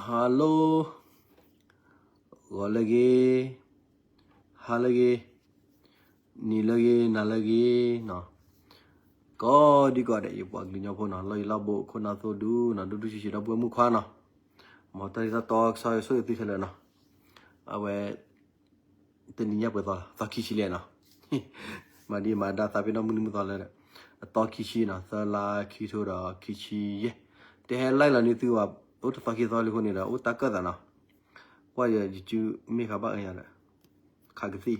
Hello, ဂီၤလၢဂ့ၤ, ဟါလၢဂ့ၤ, နံၤလၢဂ့ၤ, နၤလၢဂ့ၤနီၤ, ကိးဒံကိးဂၤဒဲး ယပှၤကလုာ်ကညီဖိနီၤ, လီၢ်ယံၤလီၢ်ဘူး ခိၣ်နၢ်သိဒူနီၤ, ဒူဒူဆံးဆံး ဒီပုၢ်ဝဲၢ်မုၣ်ခွါနီၤ, မ်တၢ်ဒ်တၢ်တီကစီၣ်ဆိၣ်ဂ့ၤသုခဲလၢာ်နီၤ, အဝဲ တနံၤညါပှဲၤသီလီၤ, သီခံဆံလံနီၤ, မၤဒံးမၤဒါသးပ့ၤနီၣ်မုၢ်နံၤမုၢ်သီလၢ အသီခံဆံနီၤ, သၢလါခံထိဒီးခံဆံယဲၢ်, တဟဲ live လီၤန့ၢ်သုဘၣ်, အိၣ်တသီခံသီလံအဃိန့ၣ်ဒီး အိၣ်တၢ်ကၢၣ်သးနီၤ, ကွၢ်ယ YouTube မ့ၢ်ဃးဘၣ်အၢယၤဒီး ခးကသံၣ်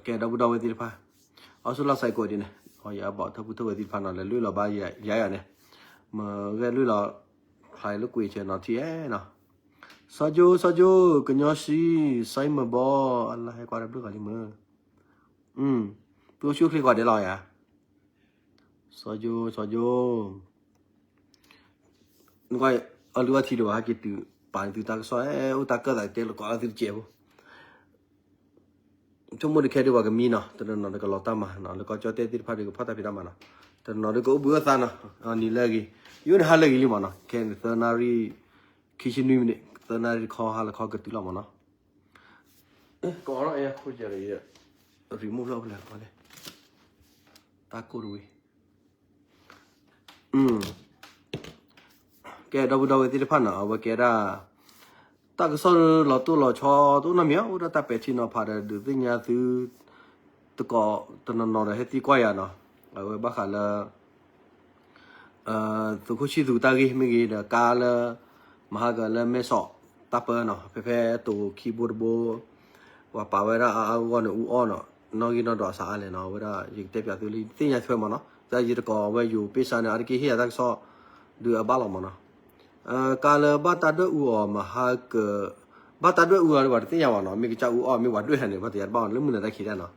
ကဲ ဒီပုၢ်ဒီဝဲၢ်သ့ၣ်တဖၣ်, အီစူလၢ်စဲးကိးဒ်န့ၣ်, ယအဘၣ်ထၢၣ်ပူၤထၢၣ်ဝဲသ့ၣ်တဖၣ်နီၤ, လဲၤလွံၢ်လီၤဘၣ်ယၤယၤန့ၣ်, မ့ၢ်ဂဲၤလွံၢ်လီၤ, ဖျါလၢကွံာ်ဆဲးနီၤထံၣ်အဲနီၤ, စီၤကၠိ စီၤကၠိ ကညီဆံး စီၤမၢဘီ, အလါဟဲကွၢ်တဘျုးဂၤလံမ့ၢ်, သုအိၣ်ဆူၣ်အိၣ်ချ့ကိးဂၤဒဲးလီၤယၤ, စီၤကၠိ စီၤကၠိ နကွၢ်အီလုၢ်အီထံဒိၣ်ဘၣ် ဟဲက့ၤတုၤပာ်န့ၢ်သုတၢ်ကစီၣ်, အိၣ်တၢ်ကၢၣ်သးတဲလီၤကိးလၢသုတစဲးဖိ, ဆိကမိၣ်တခဲဒုးပှၤကမံနီၤ, တနီၤနီၤဒီးကလီၤတၢ်မၤနီၤ, လၢကီၢ်ကၠီၣ်တဲၣ်သ့ၣ်တဖၣ်ဒီးကဖီၣ်တၢ်ဖံးတၢ်မၤနီၤ, တနီၤနီၤဒီးကအိၣ်ဘှံးအိၣ်သါနီၤ, နံၤလၢအဂ့ၤ, ယအိၣ်န့ၣ်ဟါလၢအဂ့ၤလံမ့ၢ်နီၤ, ခဲန့ၣ်သၢနၣ်ရံၣ် ခံဆံနွံမံးနံး, သၢနၣ်ရံၣ်တခီဟါလၢခီကတုၤလီၤမ့ၢ်နီၤ, ကအိးထီၣ်အဲၣ်ခိၣ်ကဒီး, remote ဖျၢၣ်ဖဲလဲၣ်, တၢ်ကိၢ်တဝံၤ ကဲ ဒီပုၢ်ဒီဝဲၢ်သ့ၣ်တဖၣ်နီၤ, အဝဲကဲဒၣ် တၢ်ကစီၣ်လီၤတိၢ်လီၤဆီတအိၣ်နီတမံၤ, အိၣ်ဒၣ်တၢ်ပဲာ်ထံနီၤဖးဒီး ဒုးသ့ၣ်ညါသု တကိးတနီၤနီၤဒီးဟဲသံကွၢ်ယၤနီၤ, အဝဲဘၣ်ဃးလၢ သုးခိၣ်ဆံၣ်သူးတၢ်ဂ့ၢ်မ့ၢ်ဂ့ၤဒီး ကါလၢ မဟါကလၢမဲၢ်ဆီးတၢ်ပၢနီၤ, ဖဲဖဲတိၤခံဘိတဘိ ပှၤပာ်ဝဲဒၣ်အါအါဂီၢ်ဂီၢ်န့ၣ် အူအီၣ်နီၤ, နီၣ်ဂံၢ်နီၣ်ဒွးစးအါလဲၣ်နီၤ, အဝဲဒၣ်ယကတဲပၠးသုလၢ သ့ၣ်ညါထွဲမ့ၢ်နီၤ, တၢ်ယတကိးဝဲယိၤပ့ၢ်စါန့ၣ် အါတက့ၢ်ဟ့ၣ်ယၤတၢ်ကစီၣ် ဒုးအဘၣ်လီၤမ့ၢ်နီၤ, ကါလၢဘၣ်တၢ်ဒွဲၣ်အူအီၣ်မဟါက ဘၣ်တၢ်ဒွဲၣ်အူအီၣ်ဒီးပှၤတသ့ၣ်ညါဘၣ်နီၤ, မ့ၢ်ကစၢ်အူအီၣ်မ့ၢ်ပှၤဒွဲၣ်ဟဲန့ၣ် ပှၤတယၤတဘၣ်လၢမုၢ်နၤတၢ်ခံးတၢ်နီၤ,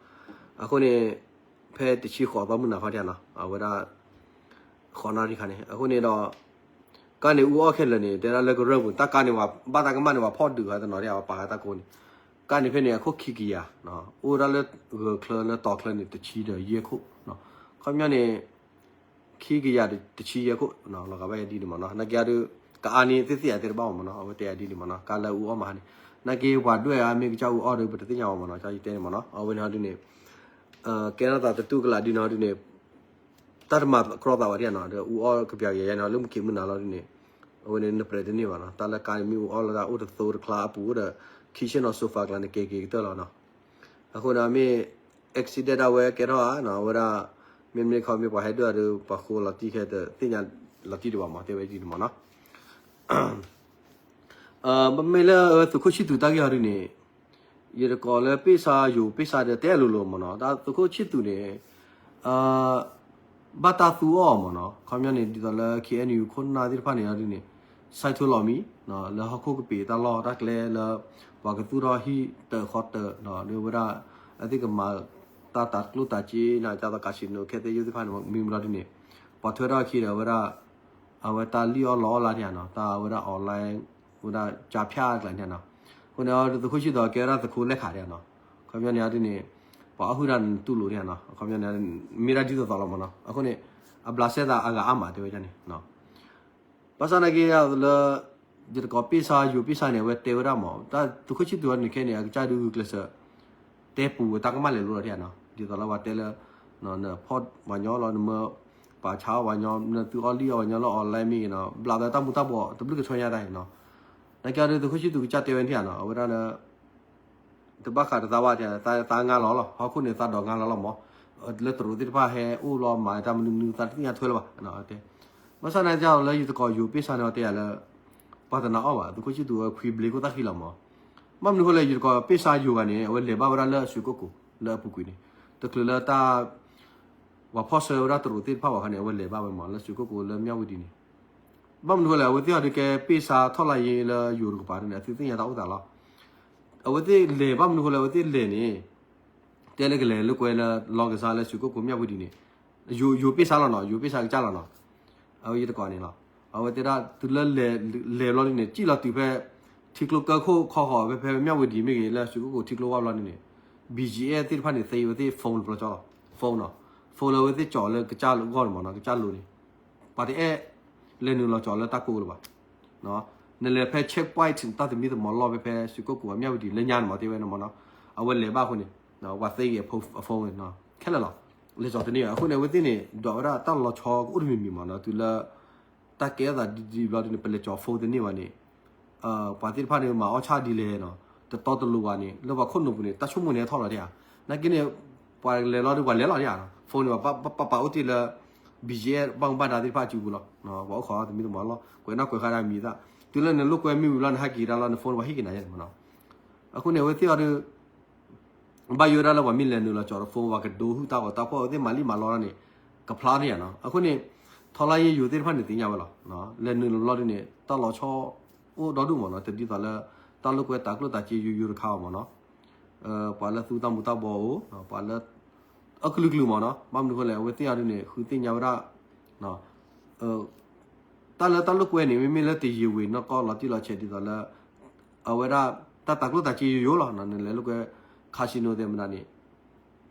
အဃိန့ၣ် ဖဲတဆံဃိးသီမုၢ်နၤခီဒ်နီၤ, အဝဲဒၣ် ဃိးနၣ်ရံၣ်ခါန့ၣ်, အဃိန့ၣ်ဒီး ကါန့ၣ်အူအီၣ်ခဲလၢာ်န့ၣ် တဲဒၣ်လၢကရၢၢ်ပူၤ တၢ်ကါန့ၣ် ဘၣ်တၢ်ကမၣ်န့ၣ် ပှၤဖီၣ်ဒုးဃာ်တနီၤဒ် ပှၤပာ်ဃာ်တၢ်ကိးန့ၣ်, ကါန့ၣ်ဖဲန့ၣ် အခိၣ်ခံကယၤ, အိၣ်ဒၣ်လၢဂၢၢ်ချၢလၢတီၤချၢန့ၣ် တဆံဒီးယဲၢ်ခိၣ်, ခီပညီန့ၣ် ခံကယၤတဆံယဲၢ်ခိၣ် လီၤဂာ်ဘၣ်ယၤဒ်န့ၣ်မ့ၢ်နီၤ, နာ်က့အဒုး ကအါန့ၣ်သ့ၣ်သ့ၣ်အတဲတဘၣ်မ့ၢ်နီၤ, အဝဲတဲယၤဒ်န့ၣ်မ့ၢ်နီၤ, ကါလၢအူအီၣ်မဟါန့ၣ်, နာ်က့ပှၤဒွဲၣ်အါမ့ၢ်ကစၢ်အူအီၣ်ဒီး ပတသ့ၣ်ညါဘၣ်မ့ၢ်နီၤ, ကစၢ်ယတဲန့ၣ်မ့ၢ်နီၤ, အဝဲန့ၣ်ဟီဒုးန့ၣ် ကဲထီၣ်သးတတူၢ်ကလာ်ဒ်န့ၣ်ဟီဒုးန့ၣ် တၢ်တမၤကြီသးဝဲဒ်နီၤ, ဒီးအူအီၣ်ကပျးကယၤယါန့ၣ် လၢမုၢ်ခံးမုၢ်နၤလီၤဒ်န့ၣ်, အဝဲန့ၣ်နပြဲးတန့ၢ်ဘၣ်နီၤ, တၢ်လၢကါန့ၣ်မ့ၢ်အူအီၣ်လၢတၢ်အိၣ်တသိတချါအပူၤအိၣ်ဒီး ခံဆ့ၣ်နီၤ sofa ကျါန့ၣ် ကဲက့ၤကတၢၢ်လီၤနီၤ, အဃိန့ၣ်မ့ၢ် accident ဒၣ်ဝဲကဲထီၣ်ဧါနီၤ, အဝဲဒၣ် မ့မ့ၢ်ခီမ့ၢ်ပှၤဟဲဒွဲၣ်ဒီး ပှၤဃိလီၤတံၢ်ခဲ တသ့ၣ်ညါလီၤတံၢ်ဒံးဘၣ်မး တဲဝဲဒ်န့ၣ်မ့ၢ်နီၤ မ့မ့ၢ်လၢသုးခိၣ်ဆံၣ်သူးတၢ်ဂ့ၢ်ဟီဒုးန့ၣ်, ယတကိးလၢပ့ၢ်ဆါယိၤပ့ၢ်ဆါဒီးတဲအလိၤလိၤမ့ၢ်နီၤ, တၢ်သုးခိၣ်ဆံၣ်သူးန့ၣ် ဘၣ်တၢ်သူအီၤမ့ၢ်နီၤ, ခီပညီန့ၣ် ဒ်သိးလၢ KNU ခိၣ်နၢ်သ့ၣ်တဖၣ်န့ၣ်ဟီဒုးန့ၣ် ဆဲးထိလီၤမံၤ လၢဟီၣ်ခိၣ်ကပ့ၤတၢ်လီၢ်တၢ်ကျဲလၢ ပှၤကသူၣ်ထီၣ်ဟံၣ်တၢးဃီတၢး ဒီးဝဲဒၣ် အသ့ၣ်ကမၤတၢ်တၤကျိၣ်တၤစ့န့ၣ် ကသိး casino ခဲသ့ၣ်ယိၣ်သ့ၣ်တဖၣ်န့ၣ် မ့မ့ၢ်လီၤဒုးန့ၣ် ပှၤထွဲထီၣ်အခံဒီးဝဲဒၣ် အဝဲတၢ်လံၣ်အီၣ်လီအီၣ်လၢဒ်နီၤ, တၢ်ဝဲဒၣ် online ဝဲဒၣ် ကၠါဖၠၣ် အကျါန့ၣ်နီၤ, အဃိန့ၣ် သုးခိၣ်ဆံၣ်သူးကဲဝဲဒၣ်သုးခိၣ်လဲၣ်ခးဒ်နီၤ, ခီပညီန့ၣ်ဟီဒုးန့ၣ် ပှၤအီၣ်ဟုၣ်တၢ်န့ၣ်တူၢ်လိာ်ဒ်နီၤ, ခီပညီန့ၣ် မ့ၢ်ဒၣ်ဒ်သိးသိးလီၤမ့ၢ်နီၤ, အဃိန့ၣ် အဘျးစဲသးအဂၤအါမးတဲဝဲဒ်န့ၣ် ဘၣ်ဆၣ်နာ်က့ဒီးလၢ ယတကိးပ့ၢ်ဆါယိၤပ့ၢ်ဆါန့ၣ် အဝဲတဲဝဲဒၣ်မး တၢ်သုးခိၣ်ဆံၣ်သူးန့ၣ်ခဲန့ၣ် အကစၢ်ဒုးဂုာ်ကျဲးစၢး တဲပူၤဝဲတၢ်ကမၣ်လဲၤလိၤလီၤဒ်နီၤ, ဒ်သိးလၢပှၤတဲလၢ နဖီၣ်ပှၤညီလီၤ နမၢပာ်ဆါအီၣ်ပှၤညီ နသုအီၣ်လံၣ်အီၣ်ပှၤညီလၢ online မ့ၢ်ဂ့ၤနီၤ ဘျးလၢတၢ်မူၤတၢ်ဘှီးတဘျုးကဆှီညါတၢ်အံၤနီၤ, နာ်က့ဒီးသုးခိၣ်ဆံၣ်သူးကစၢ်တဲဝဲန့ၣ်နီၤ အဝဲဒၣ်လၢ တဘၣ်ဃးတသးဘၣ် သးငါလီၤလီၤ ဟီၣ်ခိၣ်န့ၣ်သးဒိးငါလီၤလီၤမး, လၢတရူးသ့ၣ်တဖၣ်ဟဲအိၣ်လီၤမၤတၢ်မနုၤမနုၤ သးတသ့ၣ်ညါထွဲလၢၤဘၣ်, တဲ ဘၣ်ဆၣ်နာ်က့လၢယတကိးယိၤပ့ၢ်ဆါန့ၣ်တဲယၤလၢ ပှၤတနာ်အီၣ်ဘၣ် သုးခိၣ်ဆံၣ်သူးဝဲခွံဘျ့ခိၣ်သၣ်ဃံလီၤမး, ဘၣ်မနုၤဃိလဲၣ် ယတကိးပ့ၢ်ဆါယိၤဂၤန့ၣ် အဝဲလဲၤဘၣ်ဝဲဒၣ်လၢအစုးကိၣ်ကိၤ လၢအပူၤကွံာ်န့ၣ် တချုးလၢတၢ် ပှၤဖီၣ်ဆၢဝဲဒၣ်တရူးသ့ၣ်တဖၣ်ဘၣ်ခါန့ၣ် အဝဲလဲၤဘၣ်ဝဲမး လၢစုးကိၣ်ကိၤလၢမၠၣ်ဝတံၤန့ၣ်, ဘၣ်မနုၤဃိလဲၣ် အဝဲသ့ၣ်ဟီဒုးကဲပ့ၢ်ဆါထီၣ်လါယ့လၢယိၤတကပၤန့ၣ် အသုသ့ၣ်ညါတၢ်အိၣ်သးလီၤ, အဝဲသ့ၣ်လဲၤဘၣ်မနုၤဃိလဲၣ် အဝဲသ့ၣ်လဲၤန့ၣ် တဲလၢကလဲၤလၢကွဲလၢလီၢ်ကစၢ်လၢစုးကိၣ်ကိၤမၠၣ်ဝတံၤန့ၣ်, ယိၤပ့ၢ်ဆါလီၤနီၤ ယိၤပ့ၢ်ဆါကစၢ်လီၤနီၤ, အဝဲယတကိးန့ၣ်လီၤ, အဝဲတဲဒၣ်တုၤလၢလဲၤဘျီဒ်န့ၣ် စံၣ်လီၤတုၤဖဲ ထံကျိကၢခိၣ်ခီဃီၤ ဖဲဖဲမၠၣ်ဝတံၤမ့ၢ်ဂ့ၤ လၢစုးကိၣ်ကိၤထံကျိဝါဘျီဒ်န့ၣ် BGF သ့ၣ်တဖၣ်န့ၣ် သ့အဝဲသ့ၣ် phone တဘျီကၠီလီၤ, phone နီၤ, phone လၢအဝဲသ့ၣ်ကၠီၤလၢကစၢ်ဂီၢ်န့ၣ်မးနီၤ ကစၢ်လိၤန့ၣ်, ပှၤတအဲၣ် လဲၤနုာ်လီၤကၠီၤလၢတၢ်ကိၢ်လၢၤဘၣ်. နလဲၤဖဲ checkpoint တၢ်သမံသမိးလီၢ်ဖဲ ဖဲစူးကိၣ်ကိး အမၠၣ်ဝတံၤ လၢညါန့ၣ်မး တဲဝဲန့ၣ်မးနီၤ, အဝဲလဲၤဘၣ်အဃိန့ၣ် ပှၤသ့ဂ့ၤအ phone ခဲလၢာ်လီၤ. လဲၤကၠီၤတန့ၢ်ဘၣ်. အဃိန့ၣ် အဝဲသ့ၣ်န့ၣ် ဒွးဝဲဒၣ်တၢ်လီၤဆီကအိၣ်တမံၤမံၤမးနီၤ, တုၤလၢ တၢ်ကဲထီၣ်သးဒ်ဒ်ဘျီဒ်န့ၣ် ပလဲၤကၠီၤ phone တန့ၢ်ဘၣ်န့ၣ် ပှၤသ့ၣ်တဖၣ်န့ၣ် မၤအီၣ်ဆၣ်ဒ်လဲၣ်နီၤ, တတီတလိၤဘၣ်န့ၣ် လၢပှၤခိၣ်နူာ်ပူၤန့ၣ် တၢ်ဆိကမိၣ်န့ၣ်ဟဲထီၣ်လီၤဒံးဧါ. နာ်က့န့ၣ် ပှၤလဲၤလီၤဒီး ပှၤလဲၤလီၤဒံးဧါနီၤ, phone န့ၣ် ပပာ်ပာ်အိၣ်တ့ၢ်လၢ BGF ဘၣ်မူဘၣ်ဒါသ့ၣ်တဖၣ်အစုပူၤလီၤ. ပှၤအိၣ်ခိးသမံသမိးလီၢ် ကွဲးနီၣ်ကွဲးဃါဒၣ်မံၤသၣ်, တုၤလၢနလိာ်ကွဲမ့ၢ်ဝံၤလီၤ နဟဲက့ၤဒၣ်လီၤ န phone န့ၣ် ပှၤဟ့ၣ်က့ၤနၤယဲန့ၣ်မးနီၤ. အဃိန့ၣ် အဝဲသ့ၣ်အီၤဒီး ဘၣ်ယိၣ်ဝဲဒၣ်လၢပှၤမ့ၢ်လဲၤနုာ်လီၤကၠီၤဒီး phone ပှၤကဒိဟူၣ်တၢ်ဂီၤတၢ်ဖီၣ် အဝဲသ့ၣ်မၤလံမၤလီတၢ်န့ၣ် ကဖျါန့ၣ်ဧါနီၤ. အဃိန့ၣ် ထီလါယဲယိၤသ့ၣ်တဖၣ်န့ၣ်သ့ၣ်ညါဝဲလီၤ. လဲၤနုာ်လီၤဘျီဒ်န့ၣ် တၢ်လီၤဆီအိၣ်ဒီဒူၣ်မးနီၤ, တဒ်သိးလၢ တၢ်လိာ်ကွဲတၤကျိၣ်တၤစ့ယိယိတခါအံၤမးနီၤ, ပှၤလၢသူတၢ်မူၤတၢ်ဘှီးအိၣ်, ပှၤလၢ အကလုာ်ကလုာ်မးနီၤ, ဘၣ်မနုၤအဃိလဲၣ် အဝဲသ့ၣ်အီၤဒ်န့ၣ် ဃုသ့ၣ်ညါဝဲဒၣ် တၢ်လၢတၢ်လိာ်ကွဲန့ၣ် မ့မ့ၢ်လၢတယံာ်ဝ့ၤနီၢ်ကီၢ်လီၤတံၢ်လီၤဆဲးဒ်သိးလၢ အဝဲဒၣ် တၢ်တၤကျိၣ်တၤစ့ယိယိလီၤ. နလဲၤလိာ်ကွဲ casino သ့ၣ်မနုၤန့ၣ်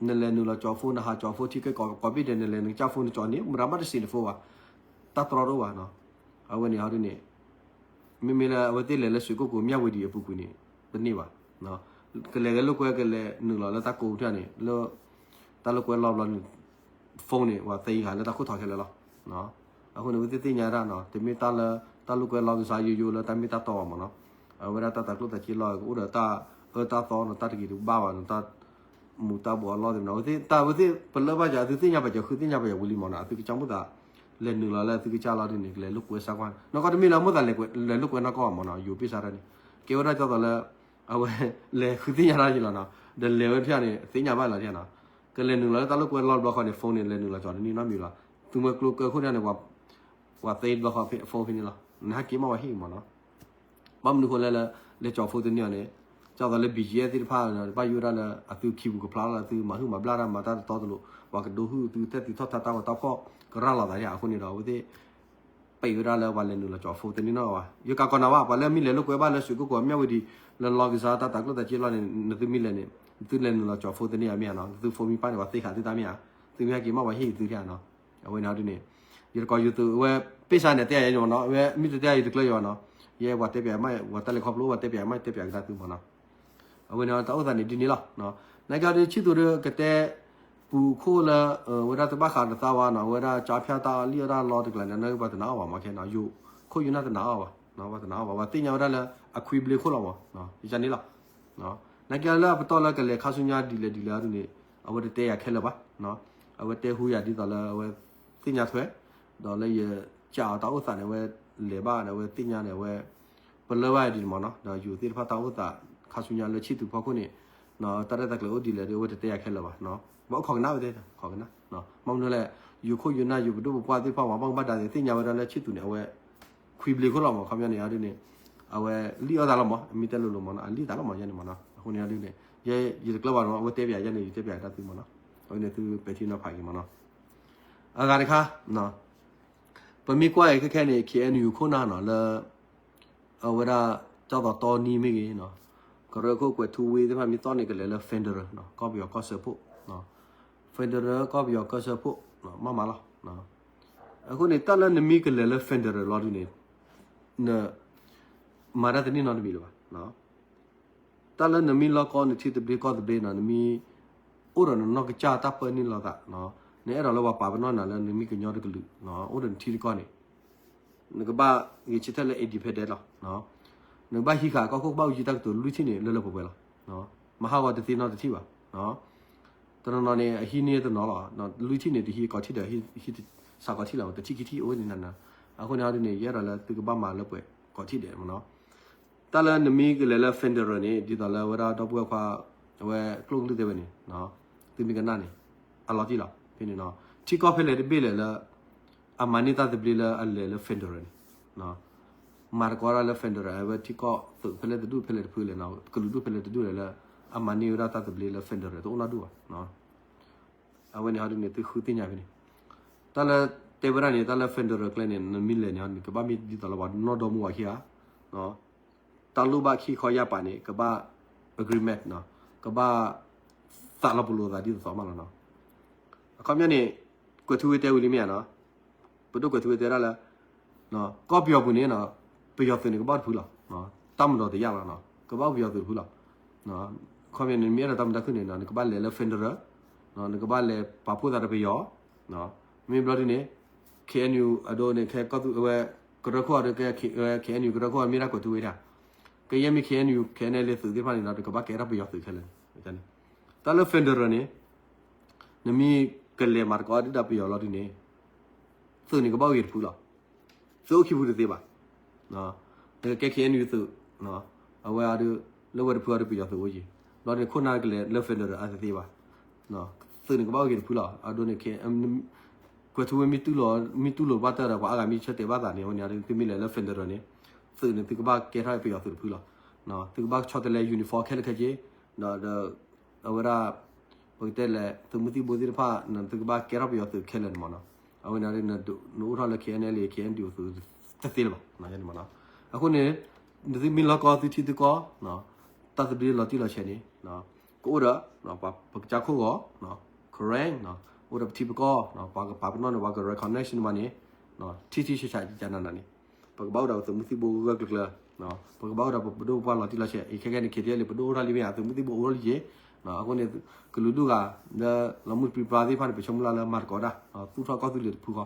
နလဲၤနုာ်လီၤကၠီၤ phone နဟးကၠီၤ phone ထံကဲကိးဘ့ၣ်ဒဲး နလဲၤနကစၢ် phone နကၠီၤန့ၣ် မတၤဘၣ်တစံးန phone ဘၣ်, တၢ်တြီတအိၣ်ဘၣ်နီၤ. အဝဲန့ၣ်အီၤဒ်န့ၣ် မ့မ့ၢ်လၢအဝဲသ့ၣ်လဲၤလၢစူးကိၣ်ကိး မၠၣ်ဝတံၤအပူၤကွံာ်န့ၣ် တန့ၢ်ဘၣ်. ကလဲၤဂဲၤလိာ်ကွဲ ကလဲၤနုာ်လီၤလၢတၢ်ကိၢ်ထံၣ်န့ၣ် လၢ တၢ်လိာ်ကွဲလီၤဘျီန့ၣ် phone န့ၣ် ပှၤသ့ဂၤလၢတၢ်ခိၣ်ထီခဲလၢာ်လီၤ. အဃိန့ၣ် အဝဲသ့ၣ်သ့ၣ်ညါဒၣ်နီၤ, တမ့ၢ်တၢ်လၢ တၢ်လိာ်ကွဲလီၤကစၢ်ယိယိလၢတၢ်မ့ၢ်တၢ်တီဘၣ်မးနီၤ. အဝဲဒၣ်တၢ်တၤကျိၣ်တၤစ့လီၤ ကအိၣ်ဒီးတၢ်အၢတၢ်သီနီၤ, တၢ်တဂ့ၤတဘၣ်ဘၣ်နီၤ, တၢ်မူၤတၢ်ဘှီးအလီၢ်သ့ၣ်မနုၤ, အဝဲသ့ၣ်တၢ်အဝဲသ့ၣ် ပလၢဘၣ်ယၤ အသုသ့ၣ်ညါဘၣ်ယၤ ဃုသ့ၣ်ညါဘၣ်ယၤဝံၤလံမးနီၤ, အသုကစၢ်မိၣ်သး လဲၤနုာ်လီၤလၢအသုကစၢ်လီၤဒ်န့ၣ် ကလဲၤလိာ်ကွဲစၢ်ကွၢ်, နီၢ်ကီၢ်တမ့ၢ်လၢမိၣ်သးလဲၤလိာ်ကွဲနီၢ်ကီၢ်မးနီၤ, ယိၤပ့ၢ်စါတၢ်န့ၣ် ကဲဝဲဒၣ်ကၠီသိးလၢ အဝဲ လဲၤဃုသ့ၣ်ညါတၢ်ယံၤလီၤနီၤ, ဒီးလဲၤဝဲတဖၣ်န့ၣ် သ့ၣ်ညါဘၣ်လီၤတဖၣ်နီၤ, ကလဲၤနုာ်လီၤလၢတၢ်လိာ်ကွဲလီၤဘျီဃီန့ၣ် phone န့ၣ် လဲၤနုာ်လီၤကၠီၤတန့ၢ်နီတမံၤလီၤ, သုးမွဲကျိကၢခိၣ်န့ၣ်န့ၣ် ပှၤသ့ဘျီဃီ phone ဖဲန့ၣ်လီၤ, နဟဲက့ၤမးပှၤဟ့ၣ်မးနီၤ. ဘၣ်မနုၤဃိလဲၣ်လၢ လဲၤကၠီၤ phone တန့ၢ်အီၤန့ၣ် ကၠီသိးလၢ BGF သ့ၣ်တဖၣ် ဘၣ်ယိၣ်ဝဲဒၣ်လၢ အသုခံပူၤကဖျါလီၤ အသုမၤဟုၣ်မၤဘျါတၢ်မၤတၢ်တတီတလိၤ ပှၤကဒိဟုၣ်သုတၢ်သံထီၣ်ထါတၢ်ဂီၤတၢ်ဖီၣ်ကရၢလီၤသးန့ၣ် အဃိန့ၣ်ဒီး အဝဲသ့ၣ် ပံးဝဲဒၣ်လၢပှၤလဲၤနုာ်လီၤကၠီၤ phone တန့ၢ်နီတဂၤဘၣ်. ယကးကီးနၤဘၣ် ပှၤလၢမ့ၢ်လဲၤလိာ်ကွဲဘၣ်လၢစူးကိၣ်ကိး မၠၣ်ဝတံၤ လၢလီၤကစၢ်တၢ်တၤကျိၣ်တၤစ့လီၤန့ၣ် နသုမ့ၢ်လဲၤန့ၣ် သုလဲၤနုာ်လီၤကၠီၤ phone တန့ၢ်အမ့ၢ်ဧါနီၤ, သု phone မ့ၢ်ပၢ်န့ၣ် ပှၤသ့ဃာ်သုတၢ်မ့ၢ်ဧါ, သုမ့ၢ်ဟဲက့ၤမးပှၤဟ့ၣ်သုတၢ်နီၤ. အဝဲန့ၣ်ဒ်န့ၣ် ယတကိးယိၤသုးဝဲ ပ့ၢ်စါန့ၣ်တဲယၤမးနီၤ, ဝဲမ့ၢ်တတဲယၤယတကျၢၤယၤဘၣ်နီၤ, ယဲပှၤတဲပၠးမး ပှၤတၢ်လဲၤခီဖျိ ပှၤတဲပၠးမး တဲပၠးကဒါသုမးနီၤ. အဝဲန့ၣ်တၢ်အိၣ်သးန့ၣ်ဒ်န့ၣ်လီၤ. နာ်က့ဒီးဆံၣ်သူးဒီးကတဲ ပူၤခိၣ်လၢ ဝဲဒၣ်တဘၣ်ဃးတသးဝါနီၤ, ဝဲဒၣ်ကၠါဖၠၣ်တၢ်လံၣ်အီၣ်တၢ်လီတကျါန့ၣ် နာ်က့ပှၤတနာ်အီၣ်ဘၣ်မးခဲနီၤ, ယိၤခိၣ်ယိၤနၢ်တနာ်အီၣ်ဘၣ်, ပှၤတနာ်အီၣ်ဘၣ်, ပှၤသ့ၣ်ညါဝဲဒၣ်လၢအခွံဘျ့ခိၣ်လီၤမး, ယန့ၣ်လီၤ. နာ်က့လၢအပတီၢ်လၢကလဲၤခါဆူညါဒ်လဲၣ်ဒ်လဲၣ်အဒ်န့ၣ် အဝဲတတဲယၤခဲလၢာ်ဘၣ်, အဝဲတဲဟူယၤဒ်သိးလၢအဝဲသ့ၣ်ညါထွဲ ဒီးလၢယကးအီၤတၢ်အိၣ်သးန့ၣ် အဝဲလဲၤဘၣ်ဒီး အဝဲသ့ၣ်ညါန့ၣ် အဝဲ ပလၢဘၣ်ဒ်န့ၣ်မးနီၤ, ဒီးယိၤသ့ၣ်တဖၣ်တၢ်အိၣ်သး ခါဆူညါလၢဆံၣ်သူးဖီခိၣ်န့ၣ် တၢ်ရဲၣ်တၢ်ကျဲၤအိၣ်ဒ်လဲၣ်ဒီး အဝဲတတဲယၤခဲလၢာ်ဘၣ်, ဘၣ်အိၣ်ခိးကနၣ်ဝဲသ့ၣ် ခိးကနၣ်, မ့ၢ်မနုၤလဲၣ် ယိၤခိၣ်ယိၤနၢ်ယိၤပဒိၣ်ပပှၢ်သ့ၣ်တဖၣ် ပှၤဘၣ်မူဘၣ်ဒါသ့ၣ်ညါဝဲဒၣ်လၢဆံၣ်သူးန့ၣ် အဝဲ ခွံဘျ့ခိၣ်လီၤမး, ခီပညီန့ၣ် အဒ်န့ၣ် အဝဲလံၣ်အီၣ်တၢ်လီၤမး, အမ့ၢ်တဲလိၤလိၤမးနီၤ အလံၣ်တၢ်လီၤမးယဲန့ၣ်မးနီၤ, အဃိန့ၣ်ဒ်န့ၣ် ယဲယတကျၢၤဘၣ်နီၤ, အဝဲတဲပၠးယဲန့ၣ် ယတဲပၠးကဒါသုမးနီၤ, အဝဲန့ၣ်သုပဲာ်ထံနီၤဖးက့ၤမးနီၤ, အဂၤတခါ ပမ့ၢ်ကွၢ်အံၤခဲခဲန့ၣ် KNU ခိၣ်နၢ်နီၤ လၢ အဝဲဒၣ် ကၠီၣ်သီတီနံမ့ၢ်ဂ့ၤနီၤ, ကရၢခိၣ်ကွဲးထူဝ့သ့ၣ်တဖၣ်မ့ၢ်သီၣ်န့ၣ် ကလဲၤလၢ federal နီၤ, ကီၢ်ပယီၤကီၢ်စၢဖှိၣ်, federal ကီၢ်ပယီၤကီၢ်စၢဖှိၣ် မ့ၢ်မးလီၤ. အဃိန့ၣ် တၢ်လၢနမ့ၢ်ကလဲၤလၢ federal လီၤဒ်န့ၣ် န မၤတၢ်တန့ၢ်နီတမံၤလၢၤဘၣ်. တၢ်လၢနမ့ၢ်လီၢ်ကီၢ်နထံသဘျ့ကီၢ်သဘျ့နီၤ, နမ့ၢ်အိၣ်ဒီးနနီၢ်ကစၢ်တၢ်ပၢနုာ်လီၤသး, နအဲၣ်ဒိးလၢပှၤပာ်ပနီၣ်နၤလၢနမ့ၢ်ကညီတကလုာ်, အိၣ်ဒီးနထံတကီၢ်န့ၣ် နကဘၣ်ဂဲၤဆၢထၢၣ်လၢ independent လီၤ. နကဘၣ်ဟံးဃာ်ကီၢ်ခိၣ် ကဘၣ်အိၣ်ယံၤတၢ်ကတိၤလွံၢ်ထံၣ်န့ၣ် လၢလၢပှဲၤပှဲၤလီၤ. မၤဟးဂီၤတသ့နီတထံၣ်ဘၣ်. တနီၤနီၤန့ၣ် အဟံးန့ၢ်တနီၤလီၤ. လွံၢ်ထံၣ်န့ၣ် တဟံးကိးထံၣ်ဒီး ဟံးစးကိးထံၣ်လီၤ, တထံၣ်ခံထံၣ်အိၣ်ဝဲန့ၣ်နၤနၤ. အဃိန့ၣ်ဒ်န့ၣ် ယအဲၣ်ဒိးလၢသုကဘၣ်မၤလၢပှဲၤကိးထံၣ်ဒဲးမးနီၤ. တၢ်လၢနမ့ၢ်ကလဲၤလၢ federal န့ၣ် ဒ်သိးလၢအဝဲဒၣ်ဒီပုၢ်ဝဲၢ်ခွါ အဝဲကျိၣ်ကလုၢ်တဲဝဲန့ၣ် သုမ့ၢ်ကနၣ်န့ၣ် အလီၤတံၢ်လီၤ. ဖဲန့ၣ်နီၤ ထံကီၢ်ဖဲလဲၣ်တဘ့ၣ်လဲၣ်လၢ အမၤန့ၢ်တၢ်သဘျ့လၢအလဲၤလၢ federal န့ၣ် မၤသကိးတၢ်လၢ federal အဝဲထံကီၢ်သုးဖဲလဲၣ်တဒူၣ်ဖဲလဲၣ်တဖုလဲၣ်နီၤ, ကလုာ်ဒူၣ်ဖဲလဲၣ်တဒူၣ်လဲၣ်လၢ အမၤန့ၢ်ဝဲဒၣ်တၢ်သဘျ့လၢ federal တအိၣ်နီတဒူၣ်ဘၣ်. အဝဲန့ၣ်ဟီဒ်န့ၣ် သုဃုသ့ၣ်ညါဖဲန့ၣ် တၢ်လၢတဲဝဲဒၣ်န့ၣ် တၢ်လၢ federal ကျဲန့ၣ် နမ့ၢ်လဲၤန့ၣ်ဟီဒ်န့ၣ် ကဘၣ်မ့ၢ်ဒ်သိးလၢပှၤနီၢ်ဒီမါဝၤခံဂၤ တၢ်လိၣ်ဘၣ်ခံခီယၢ်ပာ်န့ၣ် ကဘၣ် agreement နီၤ, ကဘၣ်သးလီၤပလိာ်သးဒ်သိးသိးမးလီၤနီၤ. အခီပညီန့ၣ် ကွဲးထူဝ့တဲဝံၤလံမ့ၢ်ဧါနီၤ, ပဒိၣ်ကွဲးထူဝ့တဲဒၣ်လၢ ကီၢ်ပယီၤပူၤန့ၣ် ပယီၤသုးန့ၣ်ကဘၣ်အိၣ်တဖုလီၤ. တၢ်မၤဒီးတယၢ်လီၤ, ကဘၣ်အိၣ်ပယီၤသုးတဖုလီၤ. ခီပညီန့ၣ် နမ့ၢ်အဲၣ်ဒိးတၢ်မုာ်တၢ်ခုၣ်န့ၣ် နကဘၣ်လဲၤလၢ federal, နကဘၣ်လဲၤပာ်ဖှိၣ်သးဒီးပယီၤ, မ့ၢ်ဘျီဒ်န့ၣ် KNU အဒိန့ၣ် ခဲကီၢ်သူးဝဲ ကရၢခိၣ်အဒိ KNU ကရၢခိၣ်အမ့ၢ်ဒၣ်ကွဲးထူဝ့ဒၣ်, ကယဲၢ်မ့ၢ် KNU KNLA သုးသ့ၣ်တဖၣ်န့ၣ်ဒီး ကဘၣ်ကဲထီၣ်ပယီၤသုးခဲလၢာ်န့ၣ်, တၢ်လၢ federal န့ၣ် နမ့ၢ်ကလဲၤမၤသကိးဒုၣ်ဒါပယီၤလီၤဒ်န့ၣ် သုးန့ၣ်ကဘၣ်အိၣ်ဂ့ၤတဖုလီၤ. သုးအိၣ်ခံဖုတသ့ဘၣ်. နကကဲ KNU သုး, အဝဲအဒု လၢဝဲတဖုအဒု ပယီၤသုးအိၣ်ယံၤ, ဘျီန့ၣ်ခိၣ်နၢ်ကလဲၤလၢ federal အတသ့ဘၣ်. သုးန့ၣ်ကဘၣ်အိၣ်ဂ့ၤတဖုလီၤ. အဒိန့ၣ် ကွဲးထူဝ့မ့ၢ်တူၢ်လိာ် မ့ၢ်တူၢ်လိာ်ဘၣ်တၢ်ဒီး ပှၤအါဂၤမ့ၢ်ဆၢတဲာ်ဘၣ်သးန့ၣ် အဝဲန့ၣ် သုမ့ၢ်လဲၤလၢ federal န့ၣ် သုးန့ၣ်သုကဘၣ်ကဲထီၣ်ပယီၤသုးတဖုလီၤ. သုကဘၣ်ဆီတလဲ uniform ခဲလၢာ်ခဲဆ့, ဒီး အဝဲဒၣ် ပကတဲလဲၣ် သုးမုၢ်သံၣ်ဘိသ့ၣ်တဖၣ် သုကဘၣ်ကဲထီၣ်ပယီၤသုးခဲလၢာ်န့ၣ်မးနီၤ. အဝဲန့ၣ် နအိၣ်ထီၣ်လၢ KNLA KNDO သုးတသ့လၢၤဘၣ်. အဃိန့ၣ် နသုမ့ၢ်လီၢ်ကီၢ်သုထံသုကီၢ် တၢ်သဘျ့လီၤတံၢ်လီၤဆဲးန့ၣ် ကအိၣ်ဒီး ပကစၢ်ခိၣ်ဂီၤ Karen အိၣ်ဒီးပထံပကီၢ် ပှၤကပာ်ပနီၣ်န့ၣ် ပှၤက recognize န့ၣ်မးန့ၣ် ထံထံဆးဆးကနၤနၤန့ၣ် ပကဘၣ်အိၣ်ဒီးပသုးမုၢ်သံၣ်ဘိဂၢၢ်ဂၢၢ်ကျၢၤကျၢၤ ပကဘၣ်အိၣ်ဒီးပဒိၣ်ပပှၢ်လီၤတံၢ်လီၤဆဲး အံၤခဲကဲန့ၣ် KTLA ပဒိၣ်အိၣ်ထီၣ်လံမ့ၢ် အသုးမုၢ်သံၣ်ဘိအိၣ်ထီၣ်လံက့ၤ. အဃိန့ၣ် ကလုာ်ဒူၣ်ဂၤ လၢလီၤမုၢ်ပြံပြါသ့ၣ်တဖၣ်န့ၣ် ပဆိကမိၣ်လၢလၢမၤသကိးတၢ် သူၣ်ထီၣ်ကီၢ်သူလ့ၤတဖုဃီ